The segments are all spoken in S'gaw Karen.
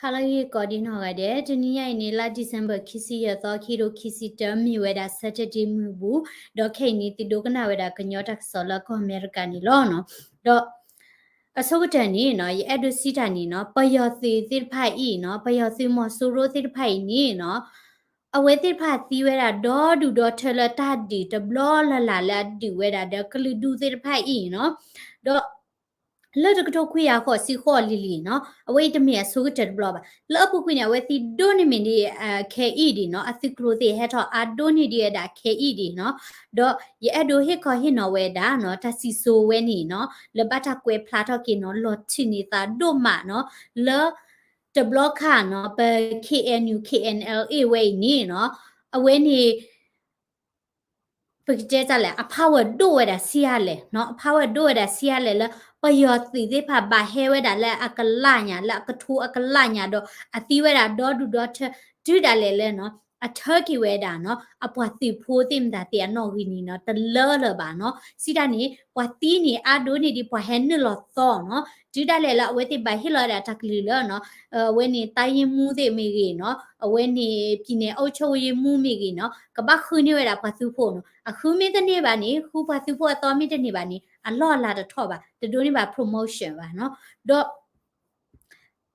ဟါလၢဂ့ၤကိးဒံနီၢ်ဂၤဒဲး, တနံၤညါအံၤန့ၣ် လါ December ခံဆံယဲၢ်သီ ခံကထိခံဆံတၢ မ့ၢ်ဝဲဒၣ် Saturday မုၢ်ဘူၣ်, ဒီးခဲအံၤန့ၣ် သုဒိကနၣ်ဝဲဒၣ်ကညီတၢ်ကစီၣ်လၢကီၢ်အမဲရကၤန့ၣ်လီၤနီၤ. ဒီး အဆိကတၢၢ်န့ၣ်နီၤ ယအဲၣ်ဒိးစံးတၢ်န့ၣ်နီၤ ပယီၤသုးသ့ၣ်တဖၣ်အံၤနီၤ ပယီၤသုးမီၤစိရိၤသ့ၣ်တဖၣ်အံၤန့ၣ်နီၤ အဝဲသ့ၣ်တဖၣ်သံဝဲဒၣ်ဒီဒူၣ်ဒီထၢလၢတၢ်ဒုးတဘျီလၢ်လၢ်လၢအဒုးဝဲဒၣ်ဒီးကလုာ်ဒူၣ်သ့ၣ်တဖၣ်အံၤနီၤ, ဒီး လၢတကထိခွံကယၤဃိးဆံဃိးလံၤလံၤနီၤ အဝဲအံၤတမ့ၢ်အဆိကတၢၢ်တဘျီဘၣ်. လၢအပူၤကွံာ်န့ၣ် အဝဲသံဒိၣ်န့ၢ်မ့ၢ်ဒံး ခဲအံၤဒံးနီၤ အသုးကျိၤသ့ၣ်ဟဲထီၣ်အါဒိၣ်န့ၢ်ဒံးဝဲဒၣ်ခဲအံၤဒံးနီၤ, ဒီးယအဲၣ်ဒိးဟ့ၣ်ခီဟ့ၣ်နီၤဝဲဒၣ်နီၤ တၢ်စံၣ်စိၤဝဲန့ၣ်နီၤ လၢဘၣ်တၢ်ကွဲးဖျါထီၣ်က့ၤနီၤ လီၤထံးန့ၢ်သးဒိၣ်မးနီၤ လၢ တဘျီခါနီၤ ပ K N U K N L A ဝဲအံၤန့ၣ်နီၤ အဝဲန့ၣ် ပကတဲတၢ်လဲၣ် အ power ဒိၣ်ဝဲဒၣ်ဆံးအါလဲၣ်နီၤ အ power ဒိၣ်ဝဲဒၣ်ဆံးအါလဲၣ်လၢ ပယီၤသုးသ့ၣ်တဖၣ်ဘၣ်ဟဲဝဲဒၣ်လၢအကလးညါ လၢအကထိအကလးညါဒီး အသံဝဲဒၣ်ဒီဒူၣ်ဒီထၢ တုၤဒၣ်လဲာ်လၢနီၤ အထၢက့ၤဝဲဒၣ်နီၤ အပှၤသုးဖိသ့ၣ်မတၤသ့ၣ်အနီၣ်ဂံၢ်န့ၣ်နီၤ တလၢလၢၤဘၣ်နီၤ စံးတၢ်န့ၣ် ပှၤသံန့ၣ် အါဒိၣ်န့ၢ်ဒံးပှၤဟဲနုာ်လီၤသီနီၤ တုၤဒၣ်လဲာ်လၢအဝဲသ့ၣ်ဘၣ်ဟ့ၣ်လီၤဝဲဒၣ်တၢ်ကလုၢ်လၢနီၤ အဝဲန့ၣ် တိုင်းရင်းမှူးသ့ၣ်မ့ၢ်ဂ့ၤနီၤ အဝဲန့ၣ် ပြည်နယ်အုပ်ချုပ်ရေးမှူးမ့ၢ်ဂ့ၤနီၤ ကဘၣ်ဃုန့ၢ်ဝဲဒၣ်ပှၤသုးဖိနီၤ အဃုမ့ၢ်တန့ၢ်ဘၣ်န့ၣ် ဃုပှၤသုးဖိအသီမ့ၢ်တန့ၢ်ဘၣ်န့ၣ် အလီၢ်အလၤတထီၣ်ဘၣ် တဒိးန့ၢ်ဘၣ် promotion ဘၣ်နီၤ ဒီး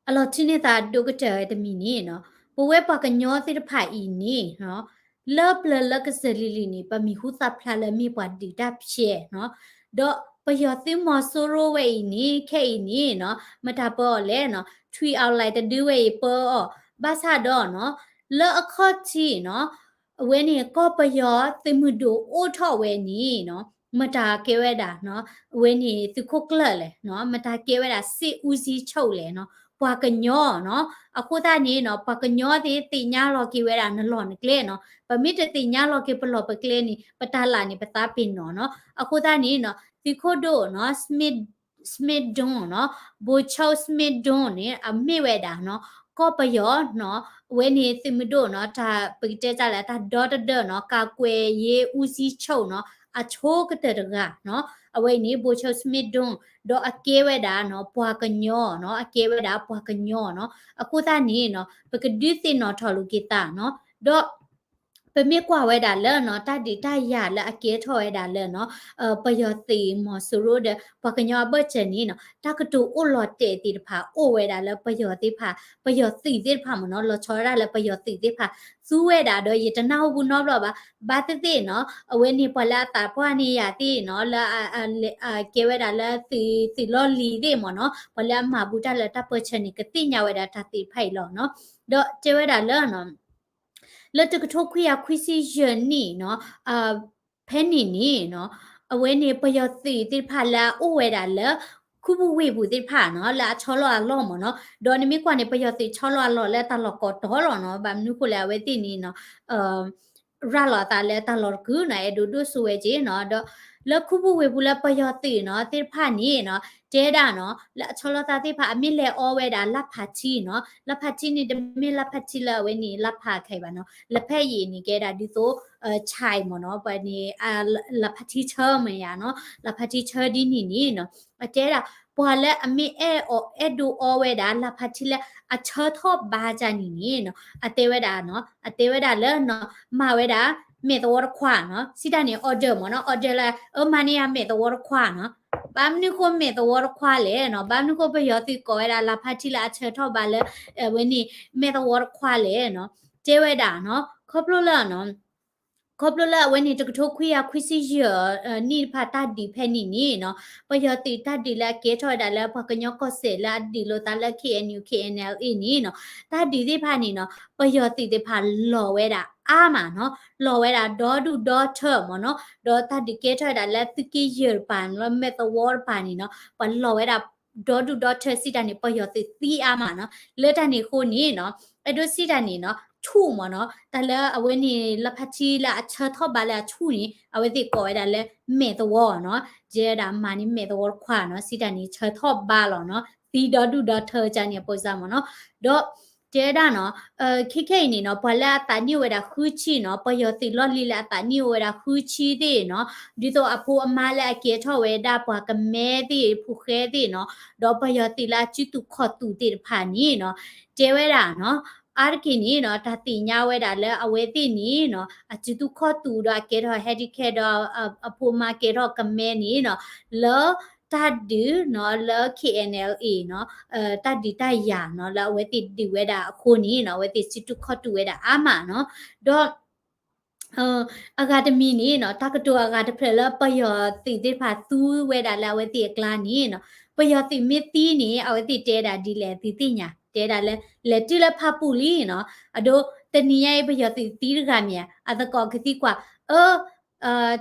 အလီၤထံန့ၢ်သးဒိၣ်ကတၢၢ်တမံၤန့ၣ်နီၤ ပဝဲပှၤကညီသ့ၣ်တဖၣ်အံၤန့ၣ်နီၤ လၢပျၢၤလၢကစၢၢ်လံၤလံၤန့ၣ် ပမံၤဟူသၣ်ဖျါလၢမ့ၢ်ပှၤဒုးတၢ်ဖျဲးနီၤ ဒီးပယီၤသုးမီၤစိရိၤဝဲအံၤန့ၣ် ခဲအံၤန့ၣ်နီၤ မတၤပၢအီၤလဲၣ်နီၤ ထွံၣ်အီၤလဲၣ်တဒုဝဲအံၤပၢအီၤ ဘၣ်ဆၣ်ဒီးနီၤ လၢအခီၣ်ထံးနီၤ အဝဲန့ၣ် ကီၢ်ပယီၤသုးမုၢ်ဒိၣ်အိၣ်ထီၣ်ဝဲန့ၣ်နီၤ မတၤကဲဝဲဒၣ်နီၤ အဝဲန့ၣ်သုးခိၣ်ကျၢၢ်လဲၣ်နီၤ မတၤကဲဝဲဒၣ် စစ်ဦးစီးချုပ် လဲၣ်နီၤ ပှၤကညီနီၤ အဃိသတးန့ၣ်နီၤ ပှၤကညီသ့ၣ်သ့ၣ်ညါလီၤက့ၤဝဲဒၣ်နလီၢ်နကျဲနီၤ ပမ့ၢ်တသ့ၣ်ညါလီၤက့ၤပလီၢ်ပကျဲန့ၣ် ပတၢ်လၢ်န့ၣ် ပသးပ့ၤနီၣ်နီၤ အဃိသတးန့ၣ်နီၤ သုးခိၣ်ဒိၣ်နီၤ Smith Dong နီၤ ဗိုလ်ချုပ် Smith Dong န့ၣ် အမ့ၢ်ဝဲဒၣ်နီၤ ကီၢ်ပယီၤနီၤ အဝဲန့ၣ်သုးမုၢ်ဒိၣ်နီၤ တၢ်ပကတဲတၢ်လၢ တၢ်ဒီတဒၢနီၤ ကာကွယ်ရေးဦးစီးချုပ်နီၤ အဆိကတၢၢ်တဂၤနီၤ အဝဲအံၤန့ၣ် ဗိုလ်ချုပ် Smith Dong ဒီးအကဲဝဲဒၣ်နီၤ ပှၤကညီနီၤ အကဲဝဲဒၣ်ပှၤကညီနီၤ အဃိသတးန့ၣ်နီၤ ပကဒုးသ့ၣ်နီၣ်ထီၣ်လိာ်က့ၤသးနီၤ ဒီး ပမ့ၢ်ကွၢ်ဝဲဒၣ်လၢနီၤ တၢ်ဒုးတၢ်ယၤလၢအကဲထီၣ်ဝဲဒၣ်လၢနီၤ ပယီၤသုးမီၤစိရိၤဒီး ပှၤကညီအဘၢၣ်စၢၤန့ၣ်နီၤ တၢ်ကတိၤအိၣ်လီၤတဲာ်သ့ၣ်တဖၣ် အိၣ်ဝဲဒၣ်လၢပယီၤသ့ၣ်တဖၣ် ပယီၤသုးသ့ၣ်တဖၣ်မ့ၢ်နီၤ လီၤဆီဝဲဒၣ်လၢပယီၤသုးသ့ၣ်တဖၣ် သူဝဲဒၣ်ဒီး ယတနၢ်ဟူဘူးနီတဘျီဘၣ် ဘၣ်သ့ၣ်သ့ၣ်နီၤ အဝဲန့ၣ် ပှၤလၢအသးပှၢ်န့ၢ်ယၤသ့ၣ်နီၤ လၢ ကဲဝဲဒၣ်လၢသုး သုးလီၢ်လံၤသ့ၣ်မ့ၢ်နီၤ ပှၤလၢအမၤဘူးတၢ်လၢတၢ်ပၢၢ်ဆၢန့ၣ် ကသ့ၣ်ညါဝဲဒၣ်တၢ်သ့ၣ်တဖၣ်အံၤလီၤနီၤ ဒီးတဲဝဲဒၣ်လၢ လၢတကထိခွံကယၤခွံဆံယဲၢ်နံၣ်နီၤ ဖဲန့ၣ်န့ၣ်နီၤ အဝဲန့ၣ်ပယီၤသုးသ့ၣ်တဖၣ်လၢအအိၣ်ဝဲဒၣ်လၢ ခူပူၤဝ့ၢ်ပူၤသ့ၣ်တဖၣ်နီၤ လၢအဆီလီၤအလီၢ်မ့ၢ်နီၤ ဒီးနမ့ၢ်ကွၢ်န့ၣ် ပယီၤသုးဆီလီၤအလီၢ်လၢတၢ်လီၢ်ကိးတီၤလီၤနီၤ ဘၣ်မနုၤဃိလဲၣ် အဝဲသ့ၣ်န့ၣ်နီၤ ရၤလီၤအသးလၢတၢ်လီၢ်တကုာ်နီၤ အဲၣ်ဒိးဒိၣ်စိဝဲက့ၤနီၤ ဒီးလၢခူပူၤဝ့ၢ်ပူၤလၢပယီၤသုးနီၤ သ့ၣ်တဖၣ်န့ၣ်နီၤ တဲဒၣ်နီၤ လၢအဆီလီၤသးသ့ၣ်တဖၣ် အမ့ၢ်လဲၤအီဝဲဒၣ်လၢဖးထံနီၤ လၢဖးထံန့ၣ် တမ့ၢ်လၢဖးထံလၢအဝဲန့ၣ် လၢဖးခဲအံၤဘၣ်နီၤ လၢဖဲအံၤန့ၣ် ကဲဒၣ်ဒ်သိး ခၠၢၣ်မ့ၢ်နီၤ ပှၤန့ၣ် လၢဖးထံဆၢမ့ၢ်ယါနီၤ လၢဖးထံဆၢဒ်န့ၣ်န့ၣ်နီၤ အတဲဒၣ် ပှၤလၢအမ့ၢ်အဲၣ်အီၤအဲၣ်ဒိးအီဝဲဒၣ် လၢဖးထံလၢအဆၢထီၣ်ဘါကၢ်န့ၣ်န့ၣ်နီၤ အတဲဝဲဒၣ်နီၤ အတဲဝဲဒၣ်လၢနီၤ မၤဝဲဒၣ် မဲာ်သဝီတခွါနီၤ စံးတၢ်န့ၣ် order မ့ၢ်နီၤ order လၢ အၢ မၤန့ၢ်ယၤမဲာ်သဝီတခွါနီၤ ဘၣ်မနုၤဃိမဲာ်သဝီတခွါလဲၣ်နီၤ ဘၣ်မနုၤဃိပယီၤသုးကိးဝဲဒၣ်လၢဖးထံလၢအဆၢထီၣ်ဘါလၢ အဝဲန့ၣ် မဲာ်သဝီတခွါလဲၣ်နီၤ တဲဝဲဒၣ်နီၤ ခီဖျိလၢနီၤ ခီဖျိလၢအဝဲန့ၣ် တကထိခွံကယၤခွံဆံယဲၢ်နံၣ်တဖၣ်တၢ်ဒုးဖဲန့ၣ်န့ၣ်နီၤ ပယီၤသုးတၢ်ဒုးလၢအကဲထီၣ်ဝဲဒၣ်လၢပှၤကညီကီၢ်စဲၣ်လၢအဒုးလိာ်သးလၢ K N U K N L A န့ၣ်နီၤ တၢ်ဒုးသ့ၣ်တဖၣ်န့ၣ်နီၤ ပယီၤသုးသ့ၣ်တဖၣ်လီၤဝဲဒၣ်အါမးနီၤ လီၤဝဲဒၣ်ဒီဒူၣ်ဒီထၢမ့ၢ်နီၤ ဒီးတၢ်ဒုးကဲထီၣ်ဝဲဒၣ်လၢသုးက့ယဲၢ်တပၤန့ၣ် လၢမဲာ်သဝီတပၤန့ၣ်နီၤ ပှၤလီၤဝဲဒၣ်ဒီဒူၣ်ဒီထၢစံးတၢ်န့ၣ် ပယီၤသုးသံအါမးနီၤ လၢတၢ်န့ၣ်အဃိန့ၣ်နီၤ အဲၣ်ဒိးစံးတၢ်န့ၣ်နီၤ ဆူၣ်မ့ၢ်နီၤ တၢ်လၢအဝဲန့ၣ် လၢဖးထံလၢအဆၢထီၣ်ဘါလၢအဆူၣ်န့ၣ် အဝဲသ့ၣ်ကိးဝဲဒၣ်လၢမဲာ်သဝီနီၤ ကဲဒၣ်မၤန့ၢ်မဲာ်သဝီတခွါနီၤ စံးတၢ်န့ၣ် ဆၢထီၣ်ဘါလီၤနီၤ သံဒီဒူၣ်ဒီထၢကၢ်န့ၣ်အပိစါမ့ၢ်နီၤ ဒီး တဲဝဲဒၣ်နီၤ, ခဲခဲအံၤန့ၣ်နီၤ ပှၤလၢအသးနံၣ်အိၣ်ဝဲဒၣ်ဃုဆံနီၤ, ပယီၤသုးလီၢ်လံၤလၢအသးနံၣ်အိၣ်ဝဲဒၣ်ဃုဆံသ့ၣ်နီၤ, ဒ်သိးအဖိအမါလၢအကဲထီၣ်ဝဲဒၣ်ပှၤကမဲသ့ၣ် ဖိဃဲသ့ၣ်နီၤ, ဒီးပယီၤသုးလၢအစုသူၣ်ခီၣ်သူၣ်သ့ၣ်တဖၣ်န့ၣ်နီၤ, တဲဝဲဒၣ်နီၤ, အါတက့ၢ်န့ၣ်နီၤ တၢ်သ့ၣ်ညါဝဲဒၣ်လၢအဝဲသ့ၣ်န့ၣ်နီၤ အစုသူၣ်ခီၣ်သူၣ်ဒီးအကဲထီၣ် handicap ဒီး အဖိအမါကဲထီၣ်ကမဲန့ၣ်နီၤ, လၢတၢ်ဒုးနီၤ လၢ K N L A နီၤ, တၢ်ဒုးတၢ်ယၤနီၤ လၢအဝဲသ့ၣ်ဒုးဝဲဒၣ်အဃိန့ၣ်နီၤ အဝဲသ့ၣ်စုသူၣ်ခီၣ်သူၣ်ဝဲဒၣ်အါမးနီၤ, ဒီး အဂၤတမံၤန့ၣ်နီၤ တၢ်ကတိၤအဂၤတဖျၢၣ်လၢပယီၤသုးသ့ၣ်တဖၣ်သူဝဲဒၣ်လၢအဝဲသ့ၣ်အကျါန့ၣ်နီၤ, ပယီၤသုးမ့ၢ်သံန့ၣ် အဝဲသ့ၣ်တဲဒၣ်ဒ်လဲၣ်သုသ့ၣ်ညါ, တဲဒၣ်လၢ လဲၤတုၤလၢဖၣ်ပူၣ်လံနီၤ, အဒိ တနံၤညါအံၤပယီၤသုးသံတဂၤမ့ၢ်ဧါ, အသကိးကသံကွၢ်, အၢ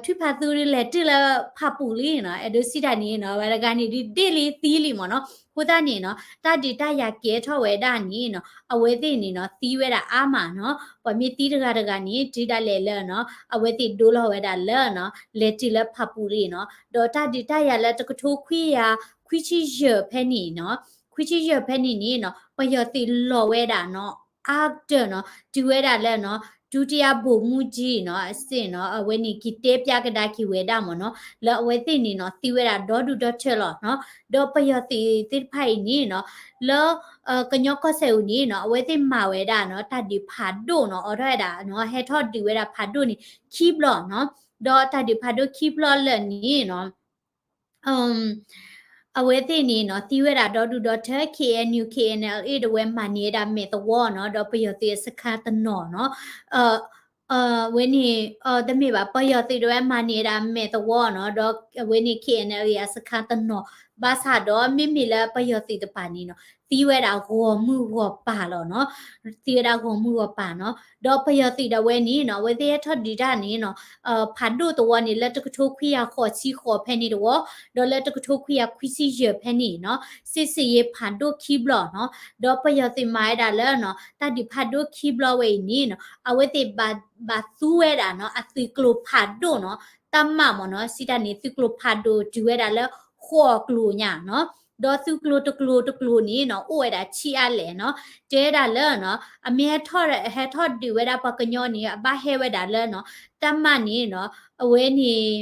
ထွံၣ်ဖးသူဒုးလဲၤတုၤလၢဖၣ်ပူၣ်လံနီၤ, အဲၣ်ဒိးစံးတၢ်န့ၣ်နီၤ ဝဲတဂၤန့ၣ်ဒုးဒ့ၣ်လံသံလံမ့ၢ်နီၤ, အဃိသတးန့ၣ်နီၤ တၢ်ဒုးတၢ်ယၤကဲထီၣ်ဝဲဒၣ်န့ၣ်နီၤ အဝဲသ့ၣ်န့ၣ်နီၤ သံဝဲဒၣ်အါမးနီၤ, ပှၤမ့ၢ်သံတဂၤတဂၤန့ၣ် တုၤဒၣ်လဲာ်လၢနီၤ အဝဲသ့ၣ်ဒိလီၤဝဲဒၣ်လၢနီၤ လဲၤတုၤလၢဖၣ်ပူၣ်လံနီၤ, ဒီးတၢ်ဒုးတၢ်ယၤလၢတကထိခွံကယၤခွံဆံယဲၢ်ဖဲန့ၣ်နီၤ, ခွံဆံယဲၢ်ဖဲန့ၣ်န့ၣ်နီၤ ပယီၤသုးလီၤဝဲဒၣ်နီၤ အါကတၢၢ်နီၤ တုၤဝဲဒၣ်လၢနီၤ ဒုတိယဗိုလ်မှူးကြီးနီၤ အဆင့်နီၤ အဝဲန့ၣ်က့ၤတဲပျါကဒါက့ၤဝဲဒၣ်မ့ၢ်နီၤ လၢအဝဲသ့ၣ်န့ၣ်နီၤ သံဝဲဒၣ်ဒီဒူၣ်ဒီထၢလီၤနီၤ, ဒီးပယီၤသုးသ့ၣ်တဖၣ်အံၤန့ၣ်နီၤ လၢ ကညီကီၢ်စဲၣ်အံၤန့ၣ်နီၤ အဝဲသ့ၣ်မၤဝဲဒၣ်နီၤ တၢ်ဒုးဖးဒိၣ်နီၤ အိးထီၣ်ဝဲဒၣ်နီၤ ဟဲထီၣ်ဒုးဝဲဒၣ်ဖးဒိၣ်န့ၣ် ခံဘျီနီၤ, ဒီးတၢ်ဒုးဖးဒိၣ်ခံဘျီလၢာ်န့ၣ်နီၤ အဝဲသ့ၣ်န့ၣ်နီၤ သံဝဲဒၣ်ဒီဒူၣ်ဒီထၢ K N U K N L A တဝဲမၤန့ၢ်ဝဲဒၣ်မဲာ်သဝီနီၤ ဒီးပယီၤသုးအစခါတနီၤနီၤ, ဝဲန့ၣ် တမ့ၢ်ဘၣ် ပယီၤသုးတဝဲမၤန့ၢ်ဝဲဒၣ်မဲာ်သဝီနီၤ ဒီးအဝဲန့ၣ် K N L A အစခါတနီၤ, ဘၣ်ဆၣ်ဒီးမ့မ့ၢ်လၢပယီၤသုးတပၤန့ၣ်နီၤ သံဝဲဒၣ်ဂီၤမုၢ်ဂီၤပၤလီၤနီၤ, သံဝဲဒၣ်ဂီၤမုၢ်ဂီၤပၤနီၤ, ဒီးပယီၤသုးဒၣ်ဝဲန့ၣ်နီၤ အဝဲသ့ၣ်ဟဲထီၣ်ဒုးတၢ်န့ၣ်နီၤ ဖးဒိၣ်သဝီန့ၣ် လၢတကထိခွံကယၤဃိးဆံဃိးဖဲန့ၣ်တဝီ, ဒီးလၢတကထိခွံကယၤခွံဆံယဲၢ်ဖဲန့ၣ်နီၤ စစ်ဆင်ရေးဖးဒိၣ်ခံဘျီနီၤ, ဒီးပယီၤသုးမၤဝဲဒၣ်လၢနီၤ တၢ်ဒုးဖးဒိၣ်ခံဘျီဝဲအံၤန့ၣ်နီၤ အဝဲသ့ၣ်ဘၣ်သူဝဲဒၣ်နီၤ အသုးကျိၤဖးဒိၣ်နီၤ တပ်မ မ့ၢ်နီၤ စံးတၢ်န့ၣ် သုးကျိၤဖးဒိၣ်တုၤဝဲဒၣ်လၢဃိးကျိၤညါနီၤ, ဒီးသုးကျိၤတကျိၤတကျိၤန့ၣ်နီၤ အိၣ်ဝဲဒၣ်ဆံးအါလဲၣ်နီၤ, တဲဝဲဒၣ်လၢနီၤ အမ့ၢ်ဟဲထီၣ် ဟဲထီၣ်ဒုးဝဲဒၣ်ပှၤကညီန့ၣ် အဘၣ်ဟဲဝဲဒၣ်လၢနီၤ တပ်မ န့ၣ်နီၤ အဝဲန့ၣ်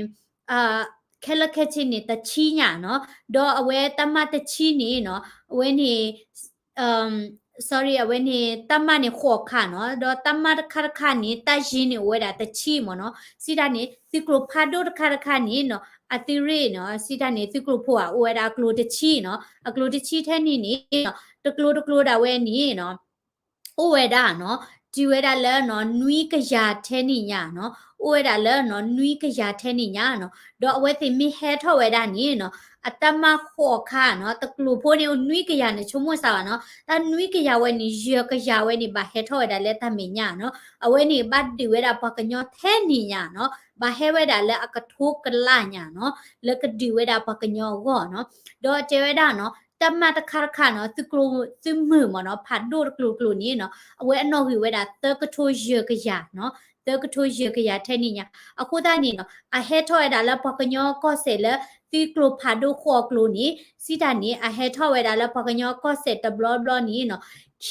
ခဲလၢာ်ခဲဆ့န့ၣ် တဆံညါနီၤ, ဒီးအဝဲတပ်မ တဆံန့ၣ်နီၤ အဝဲန့ၣ် sorry အဝဲန့ၣ် တပ်မ န့ၣ်ဃိးခါနီၤ, ဒီးတပ်မ တခါတခါန့ၣ် တပ်ရင်းန့ၣ် အိၣ်ဝဲဒၣ်တဆံမ့ၢ်နီၤ, စံးတၢ်န့ၣ် သုးကျိၤဖးဒိၣ်တခါတခါန့ၣ်နီၤ အသုးရ့ၣ်နီၤ စံးတၢ်န့ၣ် သုးကျိၤဖိဧါ အိၣ်ဝဲဒၣ်အကျိၤတဆံနီၤ, အကျိၤတဆံထဲန့ၣ်န့ၣ်နီၤ တကျိၤတကျိၤဒၣ်ဝဲန့ၣ်နီၤ အိၣ်ဝဲဒၣ်နီၤ တုၤဝဲဒၣ်လၢနီၤ နွံကယၤထဲန့ၣ်ညါနီၤ, အိၣ်ဝဲဒၣ်လၢနီၤ နွံကယၤထဲန့ၣ်ညါနီၤ, ဒီးအဝဲသ့ၣ်မ့ၢ်ဟဲထီၣ်ဝဲဒၣ်န့ၣ်နီၤ အတပ်မ ဃိးခါနီၤ တကျိၤဖိန့ၣ်အိၣ်နွံကယၤန့ၣ် ဆိကမိၣ်စၢ်ဘၣ်နီၤ, တၢ်နွံကယၤဝဲန့ၣ် ယဲၢ်ကယၤဝဲန့ၣ် ဘၣ်ဟဲထီၣ်ဝဲဒၣ်လၢတၢ်မဲာ်ညါနီၤ, အဝဲန့ၣ်ဘၣ်ဒုးဝဲဒၣ်ပှၤကညီထဲန့ၣ်ညါနီၤ, ဘၣ်ဟဲဝဲဒၣ်လၢအကထိကလးညါနီၤ, လၢကဒုးဝဲဒၣ်ပှၤကညီအဂီၢ်နီၤ, ဒီးတဲဝဲဒၣ်နီၤ တပ်မ တခါတခါနီၤ သုးကျိၤသုးမုၢ်မ့ၢ်နီၤ ဖးဒိၣ်တကျိၤကျိၤန့ၣ်နီၤ အဝဲအနီၣ်ဂံၢ်ဝဲဒၣ်သၢကထိယဲၢ်ကယၤနီၤ, သၢကထိယဲၢ်ကယၤထဲန့ၣ်ညါ, အဃိသတးန့ၣ်နီၤ အဟဲထီၣ်ဝဲဒၣ်လၢပှၤကညီကီၢ်စဲၣ်လၢ သုးကျိၤဖးဒိၣ်ဃိးကျိၤန့ၣ် စံးတၢ်န့ၣ် အဟဲထီၣ်ဝဲဒၣ်လၢပှၤကညီကီၢ်စဲၣ်တဘျီဘျီန့ၣ်နီၤ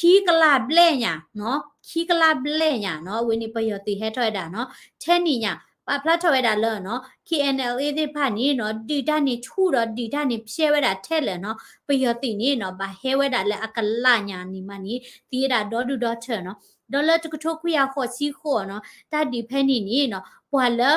ခံကလးဘျဲၣ်ညါနီၤ, ခံကလးဘျဲၣ်ညါနီၤ, အဝဲန့ၣ်ပယီၤသုးဟဲထီၣ်ဝဲဒၣ်နီၤ ထဲန့ၣ်ညါ, ပာ်ဖျါထီၣ်ဝဲဒၣ်လၢနီၤ K N L A သ့ၣ်တဖၣ်န့ၣ်နီၤ ဒုးတၢ်န့ၣ်ဆူၣ်ဒီးဒုးတၢ်န့ၣ်ဖျဲးဝဲဒၣ်ထဲလၢာ်နီၤ, ပယီၤသုးန့ၣ်နီၤ ဘၣ်ဟဲဝဲဒၣ်လၢအကလးညါန့ၣ်မးန့ၣ် သံဝဲဒၣ်ဒီဒူၣ်ဒီထၢနီၤ, ဒီးလၢတကထိခွံကယၤဃိးဆံဃိးနီၤ တၢ်ဒုးဖဲန့ၣ်န့ၣ်နီၤ ပှၤလၢ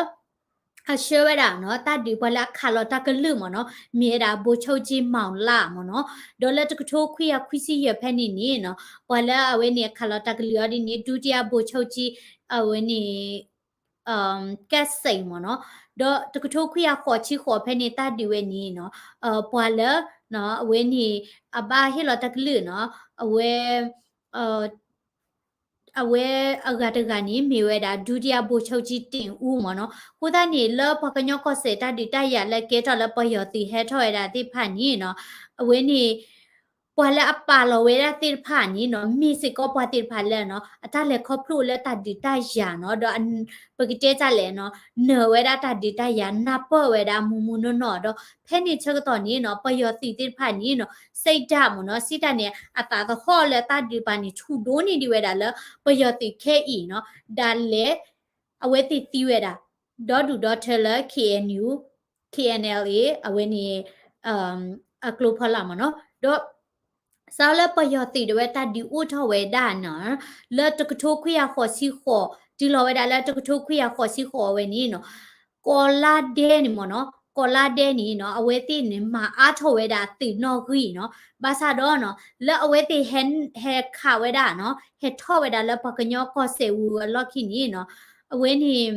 အဆှၢဝဲဒၣ်နီၤ တၢ်ဒုးပှၤလၢအခးလီၤတၢ်ကလုၢ်မ့ၢ်နီၤ မ့ၢ်ဝဲဒၣ် ဗိုလ်ချုပ်ကြီး မောင်လ မ့ၢ်နီၤ, ဒီးလၢတကထိခွံကယၤခွံဆံယဲၢ်ဖဲန့ၣ်န့ၣ်နီၤ ပှၤလၢအဝဲန့ၣ်အခးလီၤတၢ်ကလုၢ်အီၤဒ်န့ၣ် ဒုတိယဗိုလ်ချုပ်ကြီး အဝဲန့ၣ် ကတ်စိန် မ့ၢ်နီၤ, ဒီးတကထိခွံကယၤဃိးဆံဃိးဖဲန့ၣ် တၢ်ဒုးဝဲန့ၣ်နီၤ ပှၤလၢ အဝဲန့ၣ် အဘၣ်ဟ့ၣ်လီၤတၢ်ကလုၢ်နီၤ အဝဲ အဝဲအဂၤတဂၤန့ၣ် မ့ၢ်ဝဲဒၣ် ဒုတိယဗိုလ်ချုပ်ကြီး တင်ဦး မ့ၢ်နီၤ, အဃိသတးန့ၣ် လၢပှၤကညီကီၢ်စဲၣ်တၢ်ဒုးတၢ်ယၤလၢကဲထီၣ်လၢပယီၤသုးဟဲထီၣ်ဝဲဒၣ်သ့ၣ်တဖၣ်န့ၣ်နီၤ အဝဲန့ၣ် ပှၤလၢအပာ်လီၤဝဲဒၣ်သ့ၣ်တဖၣ်န့ၣ်နီၤ မ့ၢ်စ့ၢ်ကီးပှၤသ့ၣ်တဖၣ်လၢနီၤ အတၢ်လဲၤခီဖျိလၢတၢ်ဒုးတၢ်ယၤနီၤ ဒီးပကတဲတၢ်လဲၣ်နီၤ နၢၤဝဲဒၣ်တၢ်ဒုးတၢ်ယၤ နၢ်ပၢၢ်ဝဲဒၣ်မူမူနီၢ်နီၢ် ဒီးဖဲန့ၣ်ဆၢကတီၢ်န့ၣ်နီၤ ပယီၤသုးသ့ၣ်တဖၣ်န့ၣ်နီၤ စံးတၢ်မ့ၢ်နီၤ စံးတၢ်န့ၣ် အသးသဟီၣ်လၢတၢ်ဒုးပာ်န့ၣ် ဆူၣ်ဒိၣ်န့ၢ်ဒံးဝဲဒၣ်လၢ ပယီၤသုးခဲအံၤနီၤ ဒၣ်လဲာ် အဝဲသ့ၣ်သံဝဲဒၣ် ဒီဒူၣ်ဒီထၢလၢ K N U K N L A အဝဲန့ၣ် အကျိဖီလာ်မ့ၢ်နီၤ ဒီး စးလၢပယီၤသုးဒၣ်ဝဲတၢ်ဒုးအိၣ်ထီၣ်ဝဲဒၣ်နီၤ လၢတကထိခွံကယၤဃိးဆံဃိး တုၤလီၤဝဲဒၣ်လၢတကထိခွံကယၤဃိးဆံဃိးအဝဲန့ၣ်နီၤ ကီၢ်လါဒဲန့ၣ်မ့ၢ်နီၤ ကီၢ်လါဒဲန့ၣ်နီၤ အဝဲသ့ၣ်န့ၣ် မၤအါထီၣ်ဝဲဒၣ်သုးနီၣ်ဂံၢ်နီၤ ဘၣ်ဆၣ်ဒီးနီၤ လၢအဝဲသ့ၣ်ဟဲ ဟဲခးဝဲဒၣ်နီၤ ဟဲထီၣ်ဝဲဒၣ်လၢပှၤကညီကီၢ်စဲၣ်ဝံၤအလီၢ်ခံန့ၣ်နီၤ အဝဲန့ၣ်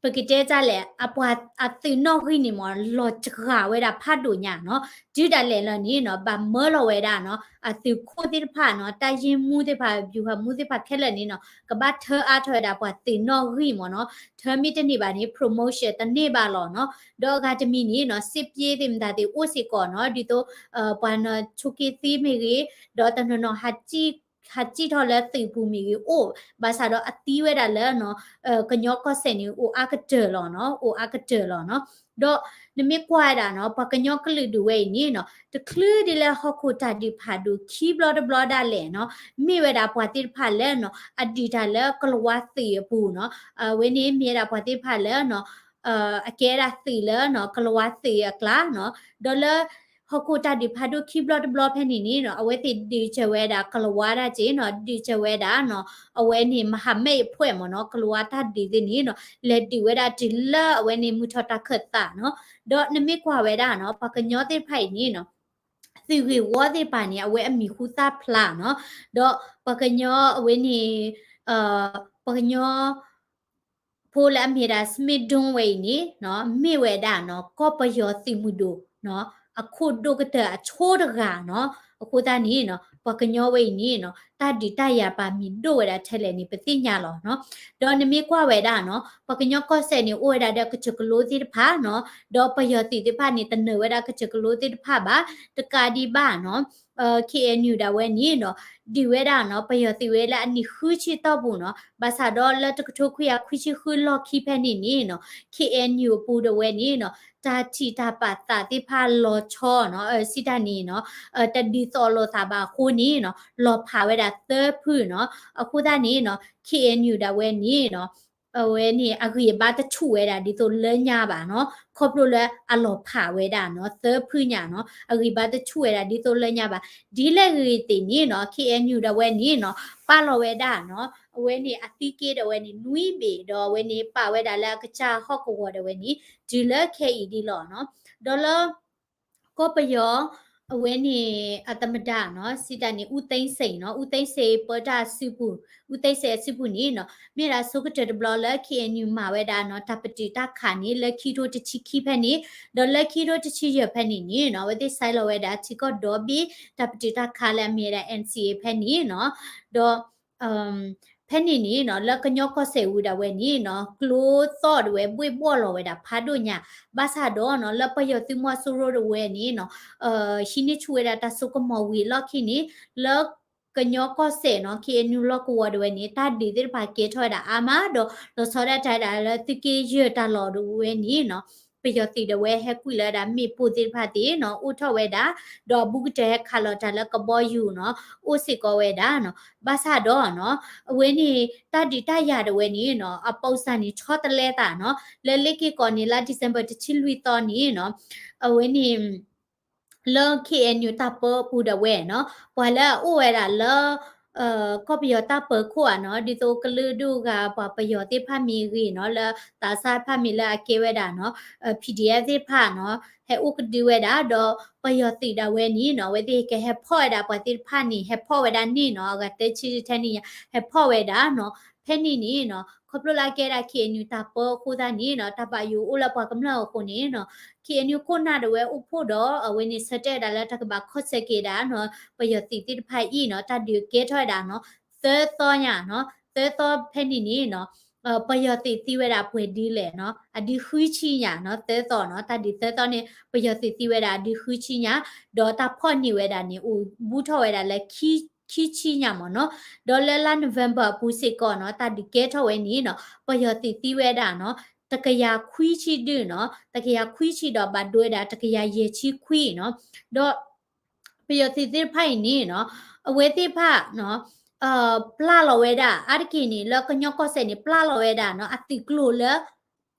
ပကတဲတၢ်လဲၣ် အပှၤအသုးနီၣ်ဂံၢ်န့ၣ်မ့ၢ် လီၤစှၤဝဲဒၣ်ဖးဒိၣ်ညါနီၤ တုၤဒၣ်လဲာ်လၢန့ၣ်နီၤ ဘၣ်မၢလီၤဝဲဒၣ်နီၤ အသုးခိၣ်သ့ၣ်တဖၣ်နီၤ တၢ်ယ့ၢ်မူသ့ၣ်တဖၣ် ဗျူဟာမှူးသ့ၣ်တဖၣ်ခဲလၢာ်န့ၣ်နီၤ ကဘၣ်ထၢအါထီၣ်ဝဲဒၣ်ပှၤသုးနီၣ်ဂံၢ်မ့ၢ်နီၤ ထၢမ့ၢ်တန့ၢ်ဘၣ်န့ၣ် promotion တန့ၢ်ဘၣ်လီၤနီၤ ဒီးအဂၤတမံၤန့ၣ်နီၤ စစ်ပြေးသ့ၣ်မတၤသ့ၣ်အိၣ်စ့ၢ်ကီးနီၤ ဒ်သိး ပှၤနီၤဆိးက့သံမ့ၢ်ဂ့ၤ ဒီးတနီၤနီၤ ဟးစံၣ်ထီၣ်လၢသုးပူၤမ့ၢ်ဂ့ၤအိၣ် ဘၣ်ဆၣ်ဒီးအသံဝဲဒၣ်လၢနီၤ ကညီကီၢ်စဲၣ်န့ၣ် အိၣ်အါကတၢၢ်လီၤနီၤ အိၣ်အါကတၢၢ်လီၤနီၤ ဒီးနမ့ၢ်ကွၢ်ဝဲဒၣ်နီၤ ပှၤကညီကလုာ်ဒူၣ်ဝဲအံၤန့ၣ်နီၤ တချုးဒ်လၢဟီၣ်ခိၣ်တၢ်ဒုးဖးဒိၣ်ခံဘျီတဘျီဒၣ်လဲာ်နီၤ မ့ၢ်ဝဲဒၣ်ပှၤသ့ၣ်တဖၣ်လၢနီၤ အဒုးတၢ်လၢကလၤဝါသုးအပူၤနီၤ အဝဲန့ၣ်မ့ၢ်ဝဲဒၣ်ပှၤသ့ၣ်တဖၣ်လၢနီၤ အကဲဒၣ်သုးလၢနီၤ ကလၤဝါသုးအကျါနီၤ ဒီးလၢ ဟီၣ်ခိၣ်တၢ်ဒုးဖးဒိၣ်ခံဘျီတဘျီဖဲန့ၣ်န့ၣ်နီၤ အဝဲသ့ၣ်ဒုးစၢၤဝဲဒၣ်ကလၤဝါဒၣ်က့ၤနီၤ ဒုးစၢၤဝဲဒၣ်နီၤ အဝဲန့ၣ် မဟာမိတ်အဖွဲ့မ့ၢ်နီၤ ကလၤဝါတၢ်ဒုးသ့ၣ်န့ၣ်နီၤ လဲၤဒုးဝဲဒၣ်တုၤလၢအဝဲန့ၣ်မုၢ်ထီၣ်တၢ်ခၢၣ်သးနီၤ ဒီးနမ့ၢ်ကွၢ်ဝဲဒၣ်နီၤ ပှၤကညီသ့ၣ်တဖၣ်အံၤန့ၣ်နီၤ သုးဂ့ၢ်ဝီသ့ၣ်တဖၣ်န့ၣ် အဝဲအမံၤဟူသၣ်ဖျါနီၤ ဒီးပှၤကညီအဝဲန့ၣ် ပှၤကညီ ဖိလၢအမ့ၢ်ဒၣ် စမ့ၣ်ဒိၣ်ဝဲအံၤန့ၣ်နီၤ မ့ၢ်ဝဲဒၣ်နီၤ ကီၢ်ပယီၤသုးမုၢ်ဒိၣ်နီၤ အခိၣ်ဒိၣ်ကတၢၢ်အဆိတဂၤနီၤ အဃိသတးန့ၣ်နီၤ ပှၤကညီဝဲအံၤန့ၣ်နီၤ တၢ်ဒုးတၢ်ယၤပာ်မံၤဒိၣ်ဝဲဒၣ်ထဲလဲၣ်န့ၣ် ပသ့ၣ်ညါလီၤနီၤ ဒီးနမ့ၢ်ကွၢ်ဝဲဒၣ်နီၤ ပှၤကညီကီၢ်စဲၣ်န့ၣ် အိၣ်ဝဲဒၣ်ဒီးကစၢၢ်ကလိသ့ၣ်တဖၣ်နီၤ ဒီးပယီၤသုးသ့ၣ်တဖၣ်န့ၣ် တနၢၤဝဲဒၣ်ကစၢၢ်ကလိသ့ၣ်တဖၣ်ဘၣ် တကးဒံးဘၣ်နီၤ K N U ဒၣ်ဝဲန့ၣ်နီၤ ဒုးဝဲဒၣ်နီၤ ပယီၤသုးဝဲလၢအနံၣ်ဃုဆံတီၢ်ပူၤနီၤ ဘၣ်ဆၣ်ဒီးလၢတကထိခွံကယၤခွံဆံဃုလီၢ်ခံဖဲန့ၣ်န့ၣ်နီၤ K N U အပူၤဒၣ်ဝဲန့ၣ်နီၤ တၢ်ထံၣ်တၢ်ပာ်သးသ့ၣ်တဖၣ်လီၤဆီနီၤ စံးတၢ်န့ၣ်နီၤ တဒုးသိးလိာ်သးဘၣ်အဃိန့ၣ်နီၤ လီၤဖးဝဲဒၣ်သၢဖုနီၤ အဃိသတးန့ၣ်နီၤ K N U ဒၣ်ဝဲန့ၣ်နီၤ အဝဲန့ၣ် အဂံၢ်အဘါတဆူၣ်ဝဲဒၣ်ဒ်သိးလၢညါဘၣ်နီၤ ခီဖျိလၢအလီၤဖးဝဲဒၣ်နီၤ သၢဖုညါနီၤ အဂံၢ်ဘါတဆူၣ်ဝဲဒၣ်ဒ်သိးလၢညါဘၣ် ဒ်လဲၣ်ဂ့ၤသ့ၣ်န့ၣ်နီၤ K N U ဒၣ်ဝဲန့ၣ်နီၤ ပာ်လီၤဝဲဒၣ်နီၤ အဝဲန့ၣ်အသံက့ဒၣ်ဝဲန့ၣ် နွံဘ့ၣ် ဒီးအဝဲန့ၣ်ပာ်ဝဲဒၣ်လၢအကစၢ်ဟီၣ်ကဝီၤဒၣ်ဝဲန့ၣ် တုၤလၢခဲအံၤဒ်လီၤနီၤ ဒီးလၢ ကီၢ်ပယီၤ အဝဲန့ၣ် အသမ္မတနီၤ စံးတၢ်န့ၣ် ဦးသိန်းစိန်နီၤ ဦးသိန်းစိန် ပၢတၢ်အစုပူၤ ဦးသိန်းစိန် အစုပူၤန့ၣ်နီၤ မ့ၢ်ဒၣ်ဆိကတၢၢ်တဘျီလၢ K N U မၤဝဲဒၣ်နီၤ တၢ်ပတုာ်တၢ်ခးန့ၣ် လၢခံထိတဆံခံဖဲန့ၣ် ဒီးလၢခံထိတဆံယဲၢ်ဖဲန့ၣ်န့ၣ်နီၤ အဝဲသ့ၣ်ဆဲးလီၤဝဲဒၣ်ထံကီၢ်ဒီဘ့ၣ် တၢ်ပတုာ်တၢ်ခးလၢအမ့ၢ်ဝဲဒၣ် N C A ဖဲန့ၣ်နီၤ ဒီး ဖဲန့ၣ်န့ၣ်နီၤ လၢကညီကီၢ်စဲၣ်ဝံၤဒၣ်ဝဲန့ၣ်နီၤ ကျိသီၣ်ဒၣ်ဝဲ ဘှ့ၣ်ဘှီၣ်လီၤဝဲဒၣ်ဖးဒိၣ်ညါ ဘၣ်ဆၣ်ဒီးနီၤ လၢပယီၤသုးမီၤစိရိၤဒၣ်ဝဲန့ၣ်နီၤ ဟံးန့ၢ်ဆူၣ်ဝဲဒၣ်တၢ်စိကမီၤဝံၤအလီၢ်ခံန့ၣ် လၢကညီကီၢ်စဲၣ်နီၤ K N U လီၢ်ကဝီၤဒၣ်ဝဲန့ၣ် တၢ်ဒုးသ့ၣ်တဖၣ်ကဲထီၣ်ဝဲဒၣ်အါမး ဒီးလီၤဆီဒၣ်တၢ်ဝဲဒၣ်လၢသုးက့ယဲၢ်တၢ်လီၢ်ဒၣ်ဝဲန့ၣ်နီၤ ပယီၤသုးဒၣ်ဝဲဟဲကွံာ်လီၤဝဲဒၣ်မ့ၣ်ပိၢ်သ့ၣ်တဖၣ်သ့ၣ်နီၤ အိၣ်ထီၣ်ဝဲဒၣ် ဒီးအဘူးကတၢၢ်ဟဲခးလီၤတၢ်လၢကဘီယူၤနီၤ အိၣ်စ့ၢ်ကီးဝဲဒၣ်နီၤ ဘၣ်ဆၣ်ဒီးနီၤ အဝဲန့ၣ် တၢ်ဒုးတၢ်ယၤဒၣ်ဝဲန့ၣ်နီၤ အပိစၢ်န့ၣ်ဆီတလဲသးနီၤ လၢလ့ၣ်က့ၤကီးန့ၣ် လါ December တဆံလွံၢ်သီန့ၣ်နီၤ အဝဲန့ၣ် လၢ K N U တၢ်ပၢအပူၤဒၣ်ဝဲနီၤ ပှၤလၢအအိၣ်ဝဲဒၣ်လၢ ကီၢ်ပယီၤတၢ်ပၢခိၣ်ဧါနီၤ ဒ်သိးကလုာ်ဒူၣ်ဂၤ ပှၤပယီၤသ့ၣ်တဖၣ်မ့ၢ်ဂ့ၤနီၤ လၢသးစၢ်တဖၣ်မ့ၢ်လၢအကဲဝဲဒၣ်နီၤ P D F သ့ၣ်တဖၣ်နီၤ ဟဲအိၣ်ကဒုဝဲဒၣ် ဒီးပယီၤသုးဒၣ်ဝဲန့ၣ်နီၤ အဝဲသ့ၣ်ကဟဲဖီၣ်ဝဲဒၣ်ပှၤသ့ၣ်တဖၣ်န့ၣ် ဟဲဖီၣ်ဝဲဒၣ်န့ၣ်နီၤ အဂၤတဆံထဲန့ၣ် ဟဲဖီၣ်ဝဲဒၣ်နီၤ ဖဲန့ၣ်န့ၣ်နီၤ ခီဖျိလၢအကဲဒၣ် K N U တၢ်ပၢအဃိသတးန့ၣ်နီၤ တၢ်ဘၣ်ယိၣ်အိၣ်လၢပှၤကမျၢၢ်အဃိန့ၣ်နီၤ K N U ခိၣ်နၢ်ဒၣ်ဝဲအိၣ်ဖှိၣ်ဒီး အဝဲန့ၣ်ဆၢတဲာ်ဝဲဒၣ်လၢတၢ်ကဘၣ်ခီၣ်ဆၢက့ၤဒၣ်နီၤ ပယီၤသုးသ့ၣ်တဖၣ်အံၤနီၤ တၢ်ဒုးကဲထီၣ်ဝဲဒၣ်နီၤ သၢသီညါနီၤ သၢသီဖဲန့ၣ်န့ၣ်နီၤ ပယီၤသုးသံဝဲဒၣ်ပှဲၤဒ်လဲၣ်နီၤ, အဒုဃုဆံညါနီၤ, သၢသီနီၤ, တၢ်ဒုးသၢသီန့ၣ် ပယီၤသုးသံဝဲဒၣ်အဒုဃုဆံညါ, ဒီးတၢ်ဖီၣ်န့ၢ်ဝဲဒၣ်န့ၣ် အိၣ်ဘူးထီၣ်ဝဲဒၣ်လၢ ခံဆံညါမ့ၢ်နီၤ, ဒီးလၢလါ November အပူၤစ့ၢ်ကီးနီၤ, တၢ်ဒုးကဲထီၣ်ဝဲန့ၣ်နီၤ, ပယီၤသုးသံဝဲဒၣ်နီၤ, တကယၤခွံဆံဒုနီၤ, တကယၤခွံဆံဒီးဘၣ်ဒိဝဲဒၣ်တကယၤယဲၢ်ဆံခွံနီၤ, ဒီး ပယီၤသုးသ့ၣ်တဖၣ်အံၤန့ၣ်နီၤ, အဝဲသ့ၣ်တဖၣ်နီၤ, ပျၢ်လီၤဝဲဒၣ် အါတက့ၢ်န့ၣ် လၢကညီကီၢ်စဲၣ်န့ၣ် ပျၢ်လီၤဝဲဒၣ်နီၤ, အသုးကျိၤလၢ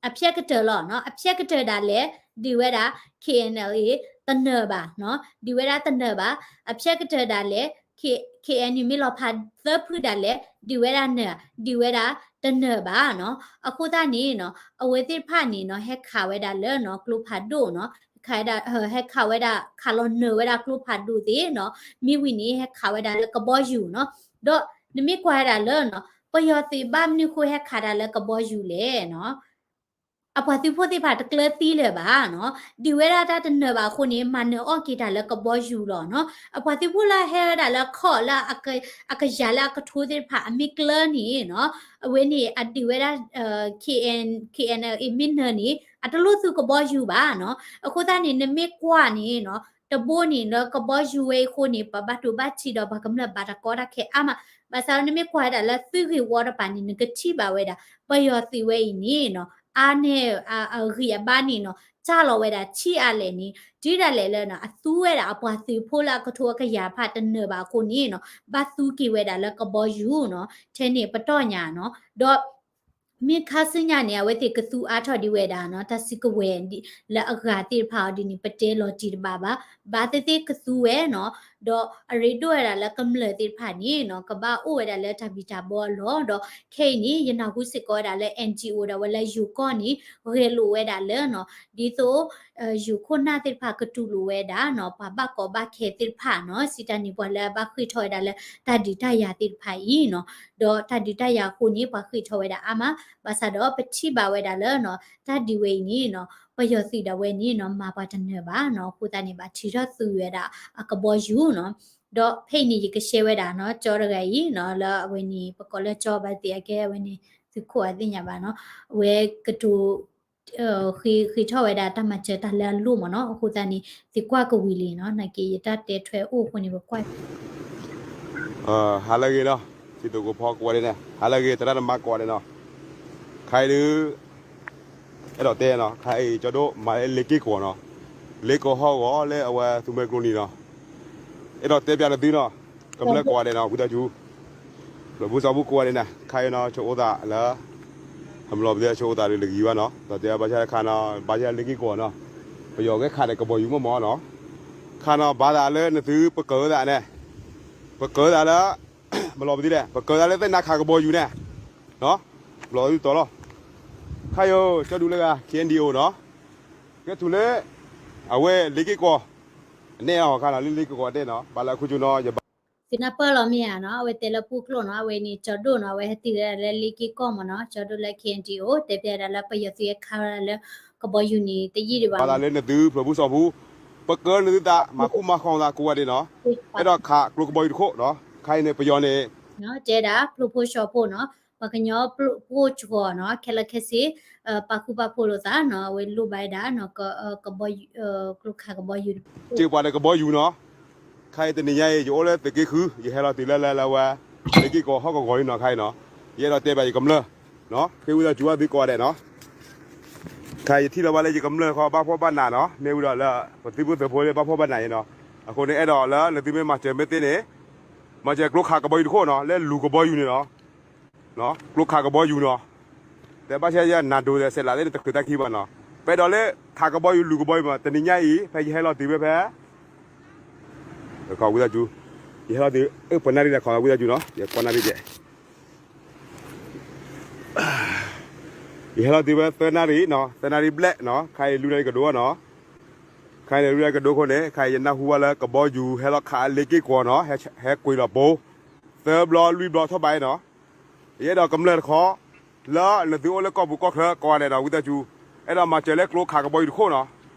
အဖျဲၣ်ကတၢၢ်လီၤနီၤ, အဖျဲၣ်ကတၢၢ်ဒၣ်လဲာ် ဒုးဝဲဒၣ် K N L A တနၢၤဘၣ်နီၤ, ဒုးဝဲဒၣ်တနၢၤဘၣ်, အဖျဲၣ်ကတၢၢ်ဒၣ်လဲာ် K N U မ့ၢ်လီၤဖးသၢဖုဒၣ်လဲာ် ဒုးဝဲဒၣ်နၢၤ, ဒုးဝဲဒၣ်တနၢၤဘၣ်နီၤ, အဃိသတးန့ၣ်နီၤ, အဝဲသ့ၣ်တဖၣ်န့ၣ်နီၤ, ဟဲခးဝဲဒၣ်လၢနီၤ, ကျိဖးဒိၣ်နီၤ, ဟဲခးဝဲဒၣ် ဟဲခးဝဲဒၣ် ခးလီၤနၢၤဝဲဒၣ်ကျိဖးဒိၣ်သ့ၣ်နီၤ, မ့ၢ်ဝံၤန့ၣ် ဟဲခးဝဲဒၣ်လၢကဘီယူၤနီၤ, ဒီးနမ့ၢ်ကွၢ်ဝဲဒၣ်လၢနီၤ, ပယီၤသုးဘၣ်မနုၤဃိဟဲခးတၢ်လၢကဘီယူၤလဲၣ်နီၤ, အပှၤသုးဖိသ့ၣ်တဖၣ်တကျၢၤသံလၢၤဘၣ်နီၤ, ဒုးဝဲဒၣ်တၢ်တနၢၤဘၣ်အဃိန့ၣ် မၤနၢၤအီၣ်က့ၤတၢ်လၢကဘီယူၤလီၤနီၤ, အပှၤသုးဖိလၢဟဲဝဲဒၣ်လၢခီၣ်လၢ အကယၤလၢအကထိသ့ၣ်တဖၣ် အမ့ၢ်ကျၢၤန့ၣ်နီၤ, အဝဲန့ၣ်အဒုးဝဲဒၣ် K N K N L A မ့ၢ်နၢၤန့ၣ် အတလိၣ်သုကဘီယူၤဘၣ်နီၤ, အဃိသတးန့ၣ် နမ့ၢ်ကွၢ်န့ၣ်နီၤ, တဘိန့ၣ်လၢကဘီယူၤဝဲအံၤအဃိန့ၣ် ပှၤဘၣ်တူၢ်ဘၣ်ထံးဒီးပှၤကမျၢၢ်ဘၣ်တၢ်ကီတၢ်ခဲအါမး, ဘၣ်ဆၣ်ဒီးနမ့ၢ်ကွၢ်ဝဲဒၣ်လၢသုးဂ့ၢ်ဝီတပၤန့ၣ် နကထံၣ်ဘၣ်ဝဲဒၣ် ပယီၤသုးဝဲအံၤန့ၣ်နီၤ, အါန့ၢ်အဂံၢ်အဘါန့ၣ်နီၤ, စၢ်လီၤဝဲဒၣ်ထံအါလဲၣ်န့ၣ် တုၤဒၣ်လဲာ်လၢနီၤ, အသူဝဲဒၣ်အပှၤသုးဖိလၢအကထိအကယၤတဖၣ်တနၢၤဘၣ်အဃိန့ၣ်နီၤ, ဘၣ်သူက့ၤဝဲဒၣ်လၢကဘီယူၤနီၤ, ထဲန့ၣ်ပတီၢ်ညါနီၤ, ဒီး မ့ၢ်ခါဆူညါန့ၣ် အဝဲသ့ၣ်ကသူအါထီၣ်ဒံးဝဲဒၣ်နီၤ, တၢ်စုကဝဲၤလၢအဂၤသ့ၣ်တဖၣ်အီၤဒ်န့ၣ် ပတဲလီၤတံၢ်တဘၣ်ဘၣ်, ဘၣ်သ့ၣ်သ့ၣ်ကသူဝဲနီၤ, ဒီးအရ့ဒိၣ်ဝဲဒၣ်လၢကမျၢၢ်သ့ၣ်တဖၣ်န့ၣ်နီၤ, ကဘၣ်အိၣ်ဝဲဒၣ်လၢတၢ်ဘံၣ်တၢ်ဘၢအလီၢ်, ဒီးခဲအံၤန့ၣ် ယနၢ်ဟူစ့ၢ်ကီးဝဲဒၣ်လၢ N G O ဒၣ်ဝဲလၢယိၤကီၢ်န့ၣ် ဂဲၤလိာ်ဝဲဒၣ်လၢနီၤ, ဒ်သိး ယိၤခိၣ်နၢ်သ့ၣ်တဖၣ်ကတူၢ်လိာ်ဝဲဒၣ်နီၤ, ပှၤဘၣ်ကီဘၣ်ခဲသ့ၣ်တဖၣ်နီၤ, စံးတၢ်န့ၣ်ပှၤလၢအဘၣ်ဃ့ၢ်ထီၣ်ဝဲဒၣ်လၢတၢ်ဒုးတၢ်ယၤသ့ၣ်တဖၣ်အံၤနီၤ, ဒီးတၢ်ဒုးတၢ်ယၤအဃိန့ၣ် ပှၤဃ့ၢ်ထီၣ်ဝဲဒၣ်အါမး, ဘၣ်ဆၣ်ဒီးပထံၣ်ဘၣ်ဝဲဒၣ်လၢနီၤ, တၢ်ဒုးဝဲအံၤန့ၣ်နီၤ, ပယီၤသုးဒၣ်ဝဲန့ၣ်နီၤ, မၤပှၤတနၢၤဘၣ်နီၤ, အဃိသတးန့ၣ် ဘၣ်ထုးထီၣ်သုးဝဲဒၣ်အကဘီယူၤနီၤ, ဒီးဖဲအံၤန့ၣ် ယကရှဲဝဲဒၣ်နီၤ, ကၠီတဂၤအံၤနီၤ, လၢအဝဲန့ၣ် ပကိးလၢကၠီဘၣ်သ့ၣ်အကဲဝဲန့ၣ် သုးခိၣ်အသ့ၣ်ညါဘၣ်နီၤ, အဝဲကတိၤ ဃ့ ဃ့ထီၣ်ဝဲဒၣ်တၢ်မၤစၢၤတၢ်လၢအလိၣ်မ့ၢ်နီၤ, အဃိသတးန့ၣ် သုကွၢ်ကဝံၤလံနီၤ, နာ်က့ယတၢ်တဲထွဲအိၣ်အဃိန့ၣ် ပကွၢ် ဟါလၢအဂ့ၤနီၤ, စံၣ်တိၤကိးဖီကိးဂၤဒဲးန့ၣ် ဟါလၢအဂ့ၤ သရၣ်သမါကိးဂၤဒဲးနီၤ, ခါအံၤဒုး အဲၣ်ဒိးတဲနီၤ, ခါအံၤကၠီဒိၣ်မၤလၢလ့က့ၢ်ကီးနီၤ, လ့ကီၢ်ဟီၣ်ကဝီၤလၢအဝဲသူမှဲကျိနံၤနီၤ, အဲၣ်ဒိးတဲပျးနသုနီၤ, ကမျၢၢ်ကိးဂၤဒဲးနီၤ, ဝံသးစူၤ ဖျၢၣ်ဖူစီၤဖူကိးဂၤဒဲးန့ၣ် ခါအံၤနီၤ, ဆိအိၣ်သးလၢ ဟမလီၤပသ့ဆိအိၣ်သးဒုးလၢဂံၢ်ဘၣ်နီၤ, ဒီးတဲဘၣ်ဆၣ်ခါနီၤ, ဘၣ်ဆၣ်လ့က့ၢ်ကီးနီၤ, ပယီၤကဲခးဒီးကဘီယူၤမ့ၢ်မ့ၢ်နီၤ, ခါနီၤ ဘၣ်သးလၢနသုပကၢၤသးန့ၣ်, ပကၢၤသးလၢ မလီၤပသ့လဲၣ်, ပကၢၤသးလၢသ့ၣ်နါခးကဘီယူၤန့ၣ်, ဘျီသုတီၤလီၤ, ခါယိၤ ကၠီဒူလၢဂၤ K N D O နီၤ, ကဲထူလၢ အဝဲလ့က့ၢ်ကီး အနဲၣ်အီၤခါနီၤ, လၢလ့က့ၢ်ကီးအနဲၣ်နီၤ, ဘၣ်လၢအခုကၠိနီၤ, ယဘၣ် သုနၢ်ပၢၢ်လီၤမ့ၢ်ဧါနီၤ, အဝဲတဲလၢပူၢ်ကျိာ်နီၤ, အဝဲန့ၣ်ကၠီဒိၣ်နီၤ, အဝဲဟဲတုၤဝဲဒၣ်လၢလ့က့ၢ်ကီၢ်မ့ၢ်နီၤ, ကၠီဒိၣ်လၢ K N D O တဲပျးဒၣ်လၢပယီၤသုးဟဲခးဝဲဒၣ်လၢကဘီယူၤန့ၣ် တယံာ်ဒံးဘၣ်နီၤ, ဘၣ်သးလၢနသုဖျၢၣ်ဖူစီၤဖူ ပကၢၤနသုသး မၤဃူမၤဃီၤသးကိးဂၤဒဲးနီၤ, အဲၣ်ဒိးခးကျိကဘီယူၤတခိၣ်နီၤ, ခါအံၤန့ၣ် ပယီၤန့ၣ် တဲဒၣ်ဖျိဖိဆှီဖိနီၤ, ပှၤကညီဖိကီၢ်စှီၤနီၤ, ခဲလၢာ်ခဲဆ့ ပာ်ဃူပာ်ဖိးလိာ်သးနီၤ, အဝဲလိၣ်ဘၣ်ဝဲဒၣ် ကျိခးကဘီယူၤတဖု စ့ၢ်ပှၤဒီးကဘီယူၤနီၤ, ခါအံၤတနံၤညါအံၤ ယအိၣ်လၢသုးက့ဃု ယဟဲလီၤတုၤလၢလၢလၢဝဲ လ့က့ၢ်ကီးဟီၣ်ကဝီၤလံနီၤ, ခါအံၤနီၤ, ယအဲၣ်ဒိးတဲဘၣ်ယကမျၢၢ် ဃ့ဝံသးစူၤဘၣ်သုကိးဂၤဒဲးနီၤ, ခါအံၤယထံၣ်လီၤဘၣ်လၢယကမျၢၢ်ဃီဘၣ်ဖှီၣ်ဘၣ်နးနီၤ, မ့ၢ်ဝံၤဒီးလၢ ပသုးဖိသုးဖိလၢဘၣ်ဖှီၣ်ဘၣ်နးအံၤနီၤ, အဃိန့ၣ် အဲၣ်ဒိးလၢနသုမ့ၢ်မၤစၢၤမ့ၢ်သ့န့ၣ် မၤစၢၤကျိခးကဘီယူၤတခိၣ်နီၤ, လၢလူၤကဘီယူၤန့ၣ်နီၤ, ကျိခးကဘီယူၤနီၤ, တဲဘၣ်ဆၣ်ယနၤဒိးဒီးစဲးလးသ့ၣ်န့ၣ် တချုးတၢ်ခံဘၣ်နီၤ, ပအဲၣ်ဒိးလၢခးကဘီယူၤလူၤကဘီယူၤမး, တနံၤညါအံၤ ဖဲယဟဲလီၤတုၤဖဲဖဲ ခီဝံသးစူၤ, ယဟဲလီၤတုၤ ပနၣ်ရံၣ်န့ၣ် ခီဝံသးစူၤနီၤ, ယကွၢ်နၣ်ရံၣ်ဒဲး ယဟဲလီၤတုၤဖဲသၢနၣ်ရံၣ်နီၤ, သၢနၣ်ရံၣ်ဘျဲၣ်နီၤ, ခါအံၤလွံၢ်နၣ်ရံၣ်ကဒိနီၤ, ခါအံၤန့ၣ်လွံၢ်နၣ်ရံၣ်ကဒိအဃိန့ၣ် ခါအံၤယနၢ်ဟူဘၣ်လၢကဘီယူၤဟဲလီၤခးလ့က့ၢ်ကီးနီၤ, ဟဲကွံာ်လီၤပိ, သၢဘျီလွံၢ်ဘျီထီၣ်ဘးနီၤ, ယအဲၣ်ဒိးကမျၢၢ်တခီ လၢနသုအိၣ်လၢကီၢ်ပူၤကီၢ်ချၢကိးဂၤဒဲးနီၤ, ဝံသးစူၤ အဲၣ်ဒိးမၤစၢၤလၢကျိခးကဘီယူၤတခိၣ်နီၤ,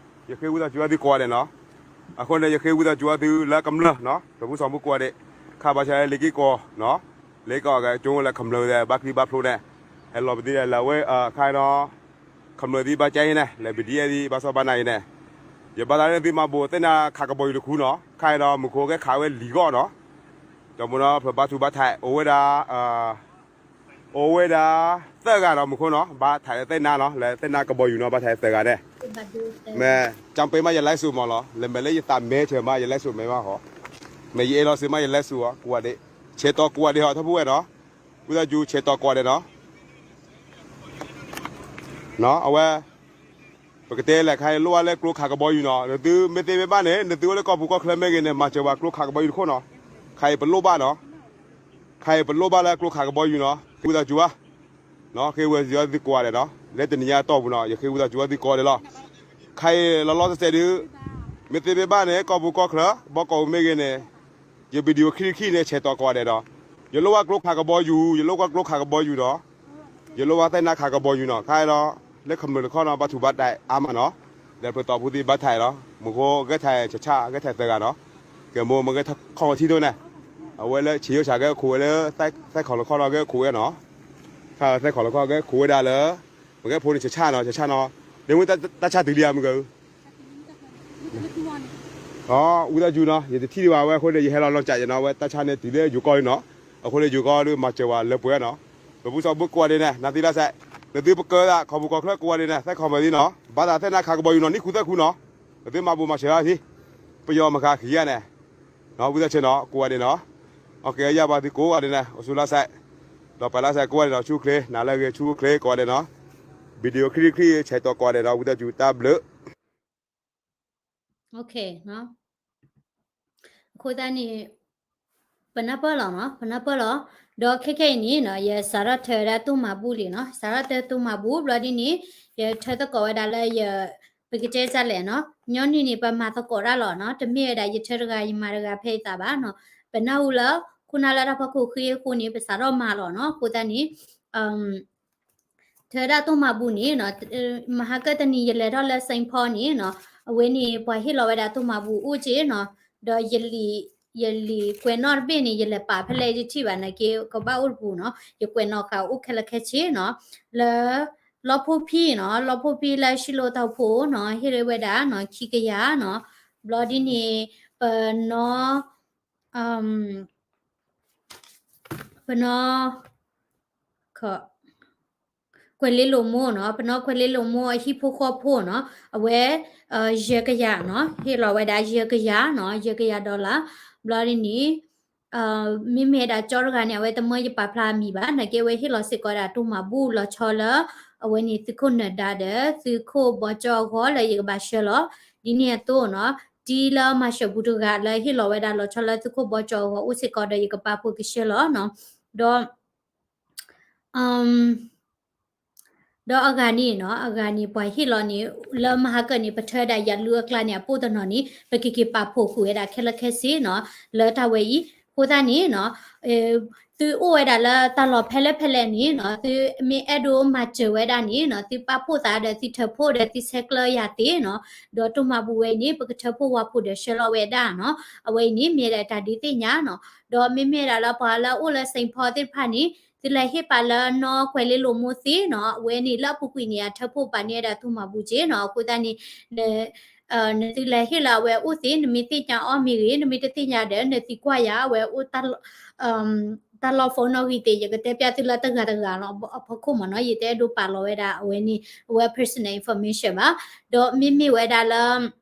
ယဃ့ဝံသးစူၤဘၣ်သုကိးဂၤဒဲးနီၤ, အဃိန့ၣ် ယဃ့ဝံသးစူၤဘၣ်သုလၢကမျၢၢ်နီၤ, ဖျၢၣ်ဖူစီၤဖူကိးဂၤဒဲး, ခးဘၣ်ဆၣ်လၢလ့က့ၢ်ကီးနီၤ, လ့က့ၢ်ကီးကဲကၠိလၢကမျၢၢ်ဝဲဘၣ်ချံဘၣ်ဖျိန့ၣ်, ဟဲလီၤပသံဒီးလၢအဝဲ ခါအံၤနီၤ, ခမျၢၢ်သံဘၣ်ကဲအံၤန့ၣ် လၢ ဘီၣ်ဒံၣ်အဲၣ် သံဘၣ်စီဘၣ်နၤအံၤန့ၣ်, ယဘၣ်သးလၢသုမၤဘူးသ့ၣ်နါခးကဘီယူၤတခူနီၤ, ခါအံၤနီၤ မူခိၣ်ကဲခးဝဲလံၤဂီၢ်နီၤ, ကၠီမူနီၤ ဖျၢၣ်ဘါထုဘါထံး အိၣ်ဝဲဒၣ် အိၣ်ဝဲဒၣ် သၢဂၤနီၤ မူခိၣ်နီၤ ဘၣ်ထံးလၢသ့ၣ်နါနီၤ လၢသ့ၣ်နါကဘီယူၤနီၤ ဘၣ်ထံးသၢဂၤန့ၣ်, မ့ၢ် ကၠၢ်ပဲမး ယလဲၤစူးမးလီၤ လၢမ့ၢ်လၢယသးမဲထၢၣ်မး ယလဲၤစူးမဲမးဃီ, မ့ၢ်ယအဲၣ်လီၤစ့မး ယလဲၤစူးအီၤ ကိးဂၤဒဲး, ဆဲးတီၤကိးဂၤဒဲးဟီ ထီၣ်ဖိဝဲနီၤ, ဝံသးစူၤ ဆဲးတီၤကိးဂၤဒဲးနီၤ အဝဲ ပကတဲလဲၣ် ခါအံၤလိၣ်ဘၣ်လၢကျိခးကဘီယူၤနီၤ, နသုမ့ၢ်သ့မ့ၢ်ဘၣ်န့ၣ် နသုအိၣ်လၢကီၢ်ပူၤကီၢ်ချၢမ့ၢ်ဂ့ၤန့ၣ် မၤစၢၤပှၤကျိခးကဘီယူၤတခိၣ်နီၤ, ခါအံၤပလိၣ်ဘၣ်နီၤ, ခါအံၤပလိၣ်ဘၣ်လၢကျိခးကဘီယူၤနီၤ ဃ့ဝံသးစူၤဘၣ်, ဃ့ဝံသးစူၤသုကိးဂၤဒဲးနီၤ လၢတနံၤညါတီၢ်ပူၤနီၤ ယဃ့ဝံသးစူၤသုကိးဂၤဒဲးလီၤ, ခါအံၤလီၤလီၤဆဲးဆဲးဒုး, မ့ၢ်သ့မ့ၢ်ဘၣ်န့ၣ် ကီၢ်ပူၤကီၢ်ချၢ ဘီကီၢ်ပူၤမ့ၢ်ဂ့ၤန့ၣ် ယ video ခံခံန့ၣ် ဆဲးတီၤကိးဂၤဒဲးဒီး, ယလိၣ်ဘၣ်ကျိခးကဘီယူၤ ယလိၣ်ဘၣ်ကျိခးကဘီယူၤနီၤ, ယလိၣ်ဘၣ်သ့ၣ်နါခးကဘီယူၤနီၤ, ခါအံၤဒီး လၢခမျၢၢ်တခီနီၤ ဘၣ်ထုဘၣ်တဲအါမးနီၤ, ဒီးပျၢၤသီဖိသံဘၣ်ထံးလီၤ, မူခိၣ်ဂဲၤထံးဆးဆး ဂဲၤထံးသၢဂၤနီၤ, ကဲမိၢ်မ့ၢ်ဂဲၤထံးခီၣ်ထံးဒိၣ်န့ၣ်, အဝဲလၢဆံးယိၣ်ဆးဂဲၤခိးဝဲလၢ သဲၣ်ခီၣ်လီၤခီၣ်လီၤဂဲၤခိးဝဲနီၤ, ခါသဲၣ်ခီၣ်လီၤခီၣ်ဂဲၤခိးဝဲဒၣ်လၢ, မ့ၢ်ဂဲၤဖိန့ၣ်ဆးဆးနီၤ ဆးဆးနီၤ, ဒ့မုၢ်တၢ်ဆါတုၤလံဧါ မုၢ်ကၢ အဝံသးစူၤနီၤ ယတထံၣ်ဒံးဘၣ်ဝဲအဃိန့ၣ် ယဟဲလီၤလီၤကးယနီၤ အဝဲတၢ်ဆါန့ၣ်တုၤလၢယိၤကီၢ်လံနီၤ, အဃိန့ၣ်ယိၤကီၢ်ဒီးမၤစၢၤဝဲလၢပှဲၤနီၤ, ပပူၤစီၤဘုကိးဂၤဒဲးန့ၣ် နသံလၢစဲး, နသုပကၢသး ကီၢ်ပူၤကီၢ်ချၢကိးဂၤဒဲးန့ၣ် သဲၣ်ခီၣ်မၢၤသံနီၤ ဘၣ်သးသ့ၣ်နါခးကဘီယူၤနီၤ နံၣ်ဃုသၢဃုနီၤ, နသုမၤဘူးမၤစၢၤလၢထံ, ပယီၤမၤဃးခံဂၤန့ၣ်, ဝံသးစူၤနီၤ ကိးဂၤဒဲးနီၤ, အကဲယၤဘၣ်သုကိးဂၤဒဲးန့ၣ် အိၣ်ဆူၣ်လၢစဲး, ဒီးပှၤလၢစဲးကိးဂၤဒဲးနီၤ ဆူၣ်ချ့ နၤလၢအဂ့ၤဆူၣ်ချ့ကိးဂၤဒဲးနီၤ, video ခံခံဆဲးတီၤကိးဂၤဒဲးနီၤ ဝံသးစူၤတၢ်ဘျုး အဃိသတးန့ၣ် ပနၢ်ပၢၢ်လီၤနီၤ ပနၢ်ပၢၢ်လီၤ, ဒီးခဲခဲအံၤန့ၣ်နီၤ ယစးထီၣ်ထၢဝဲဒၣ်တိၢ်မၤဘူၣ်လံနီၤ စးထီၣ်ထၢတိၢ်မၤဘူၣ် ဘျီဒ်န့ၣ် ယထၢသကိးဝဲဒၣ်လၢယ ပကတဲဒ်လဲၣ်နီၤ ညီနုၢ်န့ၣ် ပမၤသကိးတၢ်လီၤနီၤ တမ့ၢ်ဝဲဒၣ်ယထၢတဂၤ ယမၤတဂၤဖဲအသးဘၣ်နီၤ, ပနၢ်ဟူလၢ ခိၣ်နၢ်လၢတၢ်ဖီခိၣ်ဃ့အဃိန့ၣ် ပစးထီၣ်မၤလီၤနီၤ အဃိသတးန့ၣ် ထၢဒၣ်တိၢ်မၤဘူၣ်န့ၣ်နီၤ, မဟါကတနံၤယလဲၤထီၣ်လၢ Saint Paul န့ၣ်နီၤ, အဝဲန့ၣ်ပှၤဟ့ၣ်လီၤဝဲဒၣ်တိၢ်မၤဘူၣ်အိၣ်က့နီၤ, ဒီးယလံာ် ယလံာ်ကွဲးနီၣ်တဘ့ၣ်န့ၣ် ယလဲၤပာ်ဖဲလဲၣ်ယတထံၣ်ဘၣ်နာ်က့ ကဘၣ်အိၣ်တပူၤနီၤ, ယကွဲးနီၣ်ဃာ်အိၣ်ခဲလၢာ်ခဲဆ့နီၤ, လၢ လီၢ်ဖိဖံနီၤ, လီၢ်ဖိဖံလၢအဟံၣ်လိၣ်တၢ်အိၣ်ဖှိၣ်နီၤ, ဟ့ၣ်လီၤဝဲဒၣ်နီၤ ခံကယၤနီၤ, ဘျီဒ်န့ၣ် ပနီၢ် ပနီၢ် ကွဲးလ့လိာ်မိၢ်နီၤ, ပနီၢ်ကွဲးလ့လိာ်မိၢ်အဟံၣ်ဖိဃီဖိနီၤ, အဝဲ ယဲၢ်ကယၤနီၤ, ဟ့ၣ်လီၤဝဲဒၣ်ယဲၢ်ကယၤနီၤ, ယဲၢ်ကယၤ dollar, ဘျီဒ်န့ၣ် မ့မ့ၢ်ဝဲဒၣ်ကၠီတဂၤန့ၣ် အဝဲတမၢယပာ်ဖျါအမံၤဘၣ်, နာ်က့အဝဲဟ့ၣ်လီၤစ့ၢ်ကီးဝဲဒၣ်တိၢ်မၤဘူၣ်လီၤဆီလၢ အဝဲန့ၣ်သုးခိၣ်နၢၤဒါဒီး သုးခိၣ်ဘီကၠီအဂီၢ်လၢယကဘၣ်ဆှၢလီၤ, ဒ်န့ၣ်အသိးနီၤ, တံလၢမၤစၢၤပူၤတဂၤလၢဟ့ၣ်လီၤဝဲဒၣ်လီၤဆီလၢသုးခိၣ်ဘီကၠီအဂီၢ်အိၣ်စ့ၢ်ကီးဒီးယကပာ်ဖှိၣ်ကဆှၢလီၤနီၤ, ဒီး ဒီးအဂၤန့ၣ်နီၤ, အဂၤန့ၣ် ပှၤဟ့ၣ်လီၤန့ၣ် လၢမဟါကၢန့ၣ် ပထၢဒၣ်ယၤလူအကျါန့ၣ် အပိၢ်တနီၤန့ၣ် ပကက့ၤပာ်ဖှိၣ်ကွံာ်ဝဲဒၣ်ခဲလၢာ်ခဲဆ့နီၤ, လၢတၢ်ဝဲအံၤ, အဃိသတးန့ၣ်နီၤ, သုအိၣ်ဝဲဒၣ်လၢတၢ်လီၢ်ဖဲလဲၣ်ဖဲလဲၣ်န့ၣ်နီၤ, သုမ့ၢ်အဲၣ်ဒိးမၤစၢၤဝဲဒၣ်န့ၣ်နီၤ, သုပာ်ဖှိၣ်သးဒီးသုထၢဖှိၣ်ဒီးသုဆဲးကျၢယၤသ့နီၤ, ဒီးတိၢ်မၤဘူၣ်ဝဲအံၤန့ၣ် ပကထၢဖှိၣ်ဝၤဖှိၣ်ဒီးဆှၢလီၤဝဲဒၣ်နီၤ, အဝဲအံၤန့ၣ်မ့ၢ်ဒၣ်တၢ်ဒုးသ့ၣ်ညါနီၤ, ဒီးမ့မ့ၢ်ဒၣ်လၢပှၤလၢအအိၣ်လၢ Saint Paul သ့ၣ်တဖၣ်န့ၣ် သုလဲၤဟ့ၣ်ပာ်လၢနီၢ်ကွဲးလ့လိာ်မိၢ်သ့နီၤ, အဝဲန့ၣ်လၢအပူၤကွံာ်န့ၣ် အထၢဖှိၣ်ပာ်န့ၢ်ဝဲဒၣ်တိၢ်မၤဘူၣ်က့နီၤ, အဃိသတးန့ၣ် နသုလဲၤဟ့ၣ်လၢအဝဲအိၣ်သ့, နမ့ၢ်သ့ၣ်ညါအီၤမ့ၢ်ဂ့ၤ, နမ့ၢ်တသ့ၣ်ညါဒီး နသံကွၢ်ယၤ, အဝဲအိၣ်တၢ်လီၢ်ဖိနီၣ်ဂံၢ်သ့, ယကတဲပျၢ်သုလၢတဂၤတဂၤလီၤ, အဖီခိၣ်မ့ၢ်နီၤ, ယတအဲၣ်ဒိးပာ်လီၤဝဲဒၣ်အဝဲန့ၣ် အဝဲ personal information ဘၣ်, ဒီးမ့မ့ၢ်ဝဲဒၣ်လၢ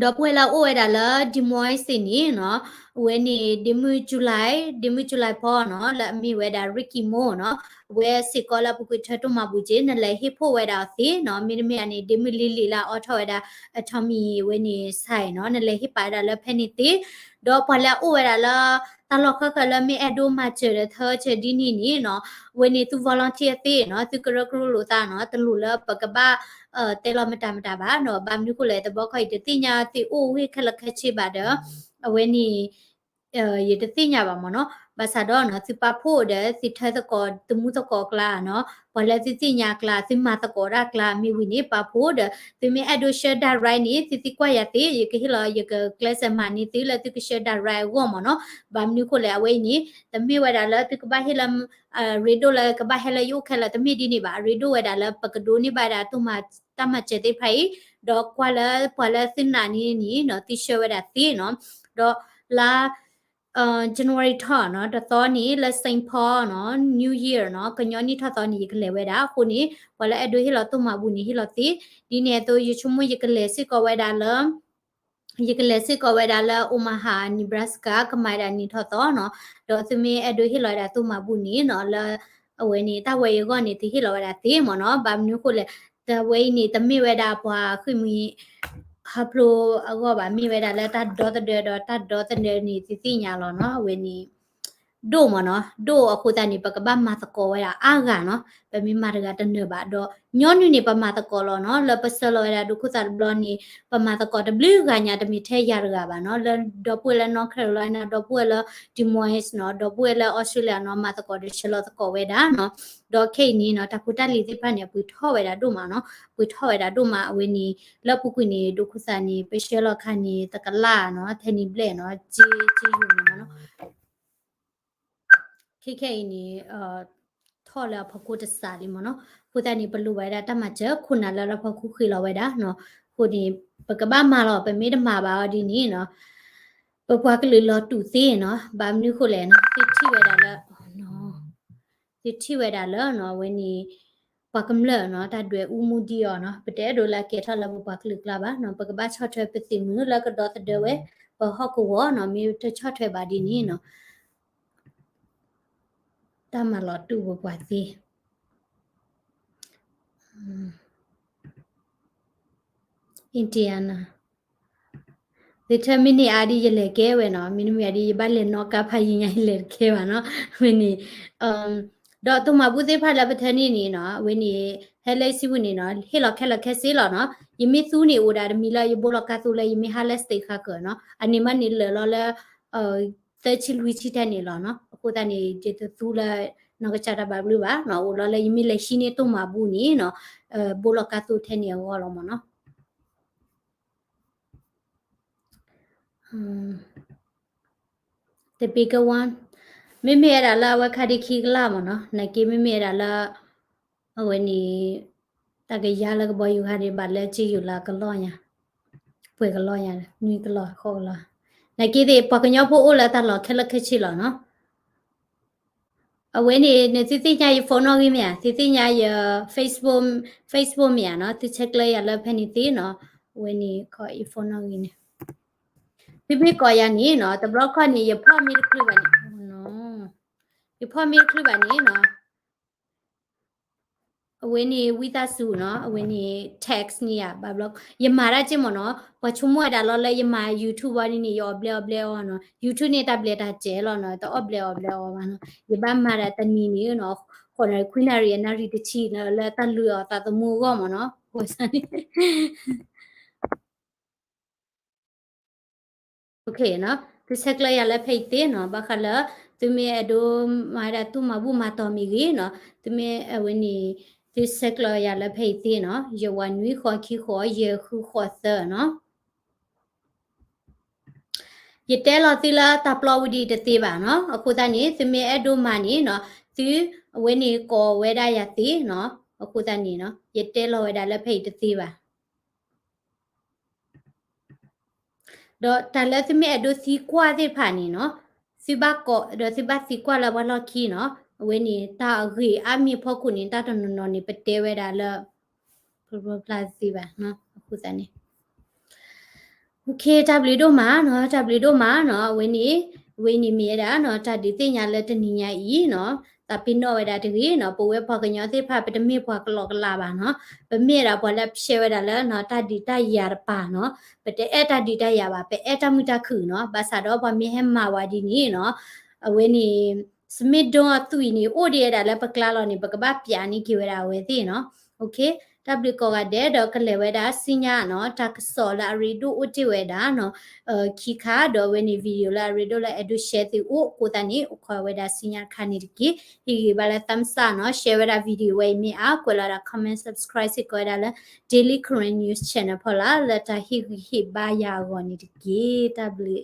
ဒီပုၢ်ဝဲၢ်လၢအအိၣ်ဝဲဒၣ်လၢ Des Moines စ့ၢ်န့ၣ်နီၤ, အဝဲန့ၣ် ဒ့မုၣ် July, ဒ့မုၣ် July ဖီနီၤ, လၢအမ့ၢ်ဝဲဒၣ် Ricky Mo နီၤ, အဝဲစ့ၢ်ကီးလၢအပူၤကွံာ်ထၢတိၢ်မၤဘူၣ်က့, နလဲၤဟ့ၣ်ဖှိၣ်ဝဲဒၣ်အီၤသ့နီၤ, မ့တမ့ၢ်န့ၣ် ဒ့မုၣ်လံလံလၢအအိးထီၣ်ဝဲဒၣ် အ Tommy ဝဲန့ၣ် စ့ၢ်နီၤ, နလဲၤဟ့ၣ်ပာ်ဝဲဒၣ်လၢဖဲန့ၣ်သ့, ဒီးပှၤလၢအအိၣ်ဝဲဒၣ်လၢ တၢ်လီၢ်ဃၣ်ဃၣ်လၢမ့ၢ်အဲၣ်ဒိးမၤစၢၤဒီးထၢစၢၤဒ်န့ၣ်န့ၣ်နီၤ, အဝဲန့ၣ်သု volunteer သ့နီၤ, သုကရၢကရိလိာ်သးနီၤ, တလိၣ်လၢပကဘၣ် တဲလီၤမတၤမတၤဘၣ်နီၤ, ဘၣ်မနုၤဃိလဲၣ် တဘျီခီအံၤ တသ့ၣ်ညါသ့အိၣ်ဝဲခဲလၢာ်ခဲဆ့ဘၣ်ဒီး အဝဲန့ၣ် ယတသ့ၣ်ညါဘၣ်မ့ၢ်နီၤ, ဘၣ်ဆၣ်ဒီးနီၤ သုပာ်ဖှိၣ်ဒီး သုထၢသကိး သုမူသကိးအကျါနီၤ, ပှၤလၢသုသ့ၣ်ညါအကျါ သုမၤသကိးတၢ်အကျါ မ့ၢ်ဝံၤန့ၣ် ပာ်ဖှိၣ်ဒီး သုမ့ၢ်အဲၣ်ဒိး share direct န့ၣ် သုသံကွၢ်ယၤသ့, ယကဟ့ၣ်လီၤ ယကကျဲးစၢးမၤန့ၢ်သုလၢသုက share direct အဂီၢ်မ့ၢ်နီၤ. ဘၣ်မနုၤဃိလဲၣ် အဝဲအံၤန့ၣ် တမ့ၢ်ဝဲဒၣ်လၢသုကဘၣ်ဟ့ၣ်လၢ အရ့ဒိၣ်လၢကဘၣ်ဟဲလၢယအိၣ်ခဲလၢာ် တမ့ၢ်ဒ်န့ၣ်ဘၣ်. အရ့ဒိၣ်ဝဲဒၣ်လၢပကဒိးန့ၢ်ဘၣ်ဒၣ် တိၢ်မၤ တၢ်မၤစၢၤသ့ၣ်တဖၣ်အံၤ, ဒီးကွၢ်လၢပှၤလၢသုနာ်န့ၣ်န့ၣ်နီၤ သု share ဝဲဒၣ်သ့နီၤ. ဒီးလါ January ထီၣ်နီၤ တသီန့ၣ် လၢ Saint Paul နီၤ New Year နီၤ ကညီနံၣ်ထီၣ်သီန့ၣ် ယကလဲၤဝဲဒၣ်အဃိန့ၣ် ပှၤလၢအဲၣ်ဒိးဟ့ၣ်လီၤတိၢ်မၤဘူၣ်န့ၣ် ဟ့ၣ်လီၤသ့. ဒ်န့ၣ်အသိး ယဆိကမိၣ်ယကလဲၤစ့ၢ်ကီးဝဲဒၣ်လၢ ယကလဲၤစ့ၢ်ကီးဝဲဒၣ်လၢ Omaha Nebraska ကမၤဝဲဒၣ်နံၣ်ထီၣ်သီနီၤ. ဒီးသုမ့ၢ်အဲၣ်ဒိးဟ့ၣ်လီၤဝဲဒၣ်တိၢ်မၤဘူၣ်န့ၣ်နီၤ လၢ အဝဲန့ၣ် တၢ်ဝဲအံၤအဂီၢ်န့ၣ် သုဟ့ၣ်လီၤဝဲဒၣ်သ့မ့ၢ်နီၤ. ဘၣ်မနုၤဃိလဲၣ် တၢ်ဝဲအံၤန့ၣ် တမ့ၢ်ဝဲဒၣ်ပှၤဃ့ၢ်မှံဟးဖျိးအဂီၢ်ဘၣ်, မ့ၢ်ဝဲဒၣ်လၢတၢ်ဒီသဒၢဒီး တၢ်ဒီသဒၢန့ၣ် သုသ့ၣ်ညါလီၤနီၤ အဝဲန့ၣ် ဒိၣ်မ့ၢ်နီၤ, ဒိၣ်အဃိသတးန့ၣ် ပကဘၣ်မၤသကိးဝဲဒၣ်အါဂၤနီၤ. ပမ့ၢ်မၤတဂၤတနၢၤဘၣ်ဒီး ညီနုၢ်န့ၣ် ပမၤသကိးလီၤနီၤ. လၢပဆှၢလီၤဝဲဒၣ်ဒိခိၣ်သၣ်တဘျီန့ၣ် ပမၤသကိးတဘျုးဂၤညါ တမ့ၢ်ထဲယၤတဂၤဘၣ်နီၤ. လၢဒီပုၢ်ဝဲၢ်လၢ North Carolina, ဒီပုၢ်ဝဲၢ်လၢ Des Moines နီၤ, ဒီပုၢ်ဝဲၢ်လၢ Australia နီၤ, မၤသကိးဒီးဆှၢလီၤသကိးဝဲဒၣ်နီၤ. ဒီးခဲအံၤန့ၣ်နီၤ တၢ်ဖိတၢ်လံၤသ့ၣ်တဖၣ်န့ၣ် အပှ့ၤထီၣ်ဝဲဒၣ်ဒိၣ်မးနီၤ, ပှ့ၤထီၣ်ဝဲဒၣ်ဒိၣ်မး. အဝဲန့ၣ် လၢပူၤကွံာ်န့ၣ် ဒိခိၣ်သၣ်န့ၣ် ပဆှၢလီၤခါန့ၣ် တကလးနီၤ ထဲန့ၣ်ဘျဲၣ်နီၤ က့က့ယိာ်န့ၣ်မ့ၢ်နီၤ ခဲခဲအံၤန့ၣ် ထီၣ်လၢအဖီခိၣ်တစးလံမ့ၢ်နီၤ. အဃိသတးန့ၣ် ပလိၣ်ဝဲဒၣ်တၢ်မၤစၢၤ ခိၣ်နၢ်လၢလၢဖီခိၣ်ဃ့လီၤဝဲဒၣ်နီၤ. အဃိန့ၣ် ပကဘၣ်မၤလီၤ, ပမ့ၢ်တမၤဘၣ်အီၤဒ်န့ၣ်နီၤ ပပှၤကလုာ်လီၤတူာ်သ့နီၤ. ဘၣ်မနုၤဃိလဲၣ်နီၤ သုထံၣ်ဝဲဒၣ်လၢ သုထံၣ်ဝဲဒၣ်လၢနီၤ အဝဲန့ၣ် ပှၤကမျၢၢ်နီၤ တၢ်ဒွဲၣ်အူမူဒံးအီၤနီၤ ပတအဲၣ်ဒိးလၢအကဲထီၣ်လၢပပှၤကလုာ်ကျါဘၣ်နီၤ. ပကဘၣ်ဆီၣ်ထွဲပသံးမုၢ်လၢကဒီသဒၢဝဲ ပဟီၣ်ကဝီၤနီၤ. မ့ၢ်တဆီၣ်ထွဲဘၣ်ဒ်န့ၣ်နီၤ တၢ်မၤလီၤတူာ်ပပှၤသ့ Indiana သုထၢမ့ၢ်န့ၢ်အါဒ်ယလဲၤကဲဝဲနီၤ, မ့တမ့ၢ်အါဒ်ယဘၣ်လဲၤနီၣ်ကါဖးယံၤညါ ယလဲၤတကဲဘၣ်နီၤ. အဝဲန့ၣ် ဒီးတိၢ်မၤဘူၣ်သ့ၣ်တဖၣ်လၢပထၢန့ၢ်န့ၣ်နီၤ အဝဲန့ၣ် ဟဲလၢယစုပူၤန့ၣ်နီၤ ဟ့ၣ်လီၤခဲလၢာ်ခဲဆ့လီၤနီၤ. ယမ့ၢ်သူန့ၣ်အိၣ်ဒၣ်တမံၤလၢယဘိလီၤကါသိလၢယမ့ၢ်ဟါလၢ state ဃါကၢၢ်နီၤ. အန့ၣ်မးန့ၣ်လၢာ်လီၤလၢ သၢဆံလွံၢ်ဆံထဲန့ၣ်လီၤနီၤ. အဃိသတးန့ၣ် ယတသူလၢနီၢ်ကစၢ်တၢ်ဘၣ်ဘျုးဘၣ်နီၤ. အိၣ်လီၤလၢယမ့ၢ်လဲၤဟံးန့ၢ်တိၢ်မၤဘူၣ်န့ၣ်နီၤ ဘိလီၤကါသိထဲန့ၣ်အဂီၢ်လီၤမ့ၢ်နီၤ. တပ့ၤကဝါ မ့မ့ၢ်ဝဲဒၣ်လၢအဝဲခါဒံးခံကလးမ့ၢ်နီၤ နာ်က့မ့မ့ၢ်ဝဲဒၣ်လၢ အဝဲန့ၣ် တၢ်ကယါလၢကဘီယူၤခါန့ၣ် ဘၣ်လၢက့ယိာ်လၢကလီၢ်ညါ ပှဲၤကလီၢ်ညါ နွံကလီၢ်ဃိးကလီၢ် နာ်က့သ့ၣ် ပှၤကညီဖိအိၣ်လၢတၢ်လီၢ်ခဲလၢာ်ခဲဆ့လီၤနီၤ. အဝဲန့ၣ် နသုသ့ၣ်ညါယ phone နီၣ်ဂံၢ်မ့ၢ်ဧါ, သုသ့ၣ်ညါယ Facebook, Facebook မ့ၢ်ဧါနီၤ, သုဆဲးကျၢယၤလၢဖဲန့ၣ်သ့နီၤ, အဝဲန့ၣ်ခီ ယ phone နီၣ်ဂံၢ်န့ၣ်, သုမ့ၢ်ကိးယၤန့ၣ်နီၤ, တဘျီခီန့ၣ် ယဖီၣ်မ့ၢ်တချုးဘၣ်န့ၣ်, ယဖီၣ်မ့ၢ်တချုးဘၣ်န့ၣ်နီၤ အဝဲန့ၣ် ဝံသးစူၤနီၤ, အဝဲန့ၣ် text န့ၣ်ဧါ, ဘၣ်ဘျီ ယမၤတၢ်က့မ့ၢ်နီၤ, ပှၤဆိကမိၣ်ဝဲဒၣ်လီၤလၢယမၤ YouTube ဘၣ်န့ၣ်န့ၣ် ယအီၣ်ဘျဲးအီၣ်ဘျဲးအီၤနီၤ, YouTube န့ၣ်တၢ်ဘျဲးတၢ်စဲးလီၤနီၤ, တအီၣ်ဘျဲးအီၣ်ဘျဲးအီၤဘၣ်နီၤ, ယဘၣ်မၤဒၣ်တနံၤန့ၣ်နီၤ, ဃိးနၣ်ရံၣ်ခွံနၣ်ရံၣ်အနၣ်ရံၣ်တဆံနီၤ, လၢတၢ်လုၢ်အီၣ်သးသမူအဂီၢ်မ့ၢ်နီၤ, အဃိသတးန့ၣ် သုဆဲးကျၢယၤလၢဖဲအံၤသ့နီၤ, ဘၣ်ဃးလၢ သုမ့ၢ်အဲၣ်ဒိးမၤဝဲဒၣ်တိၢ်မၤဘူၣ်မၤတီၢ်မ့ၢ်ဂ့ၤနီၤ, သုမ့ၢ်အဝဲန့ၣ် သုဆဲးကျၢယၤလၢဖဲအံၤသ့နီၤ, ယဝးနွံဃိးခံဃိး ယဲၢ်ဃုဃိးသၢနီၤ. ယတဲလီၤသုလၢတၢ်ပျီဝံၤဒံးတသ့ဘၣ်နီၤ, အဃိသတးန့ၣ် သုမ့ၢ်အဲၣ်ဒိးမၤန့ၣ်နီၤ, သုအဝဲန့ၣ်ကိးဝဲဒၣ်ယၤသ့နီၤ, အဃိသတးန့ၣ်နီၤ, ယတဲလီၤဝဲဒၣ်လၢဖဲအံၤတသ့ဘၣ် ဒီးတၢ်လၢသုမ့ၢ်အဲၣ်ဒိးသံကွၢ်သ့ၣ်တဖၣ်န့ၣ်နီၤ, သုဘၣ်ကိးဒီးသုဘၣ်သံကွၢ်လၢပှၤလီၢ်ခံနီၤ, အဝဲန့ၣ် တၢ်အဂ့ၢ်အါမံၤအဖီခိၣ်န့ၣ် တၢ်တနီၤနီၤန့ၣ် ပတဲဝဲဒၣ်လၢ ဖျါဖျါသ့ဘၣ်နီၤ, အဃိသတးန့ၣ် တၢ်ဘျုးဒိၣ်မးနီၤ, တၢ်ဘျုးဒိၣ်မးနီၤ, အဝဲန့ၣ် အဝဲန့ၣ်မ့ၢ်ဝဲဒၣ်နီၤ တၢ်ဒုးသ့ၣ်ညါလၢတနံၤညါအံၤနီၤ, သးပ့ၤနီၣ်ဝဲဒၣ်တဂ့ၤနီၤ, ပဝဲပှၤကညီသ့ၣ်တဖၣ် ပတမ့ၢ်ပှၤကလီကလးဘၣ်နီၤ, ပမ့ၢ်ဝဲဒၣ်ပှၤလၢ share ဝဲဒၣ်လၢနီၤ တၢ်ဒုးတၢ်ယၤတပၤနီၤ, ပတအဲၣ်တၢ်ဒုးတၢ်ယၤဘၣ်, ပအဲၣ်တၢ်မုာ်တၢ်ခုၣ်နီၤ, ဘၣ်ဆၣ်ဒီးပှၤမ့ၢ်ဟဲမၤဝဲဒ်န့ၣ်နီၤ, အဝဲန့ၣ် စမ့ၢ်ဒိအသွံၣ်န့ၣ် အိၣ်ဒံးဝဲဒၣ်လၢပကျါလီၤန့ၣ် ပကဘၣ်ပျးန့ၢ်က့ၤဝဲဒၣ်အဝဲသ့ၣ်နီၤ, တၢ်ဘျုးကိးဂၤဒဲး ဒီးကလဲၤဝဲဒၣ်စံညါနီၤ တၢ်ကစီၣ်လၢအရ့ဒိၣ်အိၣ်တ့ၢ်ဝဲဒၣ်နီၤ ခံခါ ဒီးအဝဲန့ၣ် video လၢအရ့ဒိၣ်လၢအဲၣ်ဒိး share သုအိၣ်အဃိသတးန့ၣ် အိၣ်ခိးဝဲဒၣ်စံညါတခါန့ၣ်တက့ၢ်. ဟ့ၣ်ဂံၢ်ဘါလၢ thumbs up နီၤ share ဝဲဒၣ် video ဝဲအံၤမ့ၢ်အါ ကွဲးလီၤဒၣ် comment subscribe စ့ၢ်ကီးဝဲဒၣ်လၢ Daily Karen News Channel ဖီလာ် လၢတၢ်ဟ့ၣ်ဂံၢ်ဟ့ၣ်ဘါယၤအဂီၢ်န့ၣ်တက့ၢ်. တၢ်ဘျုး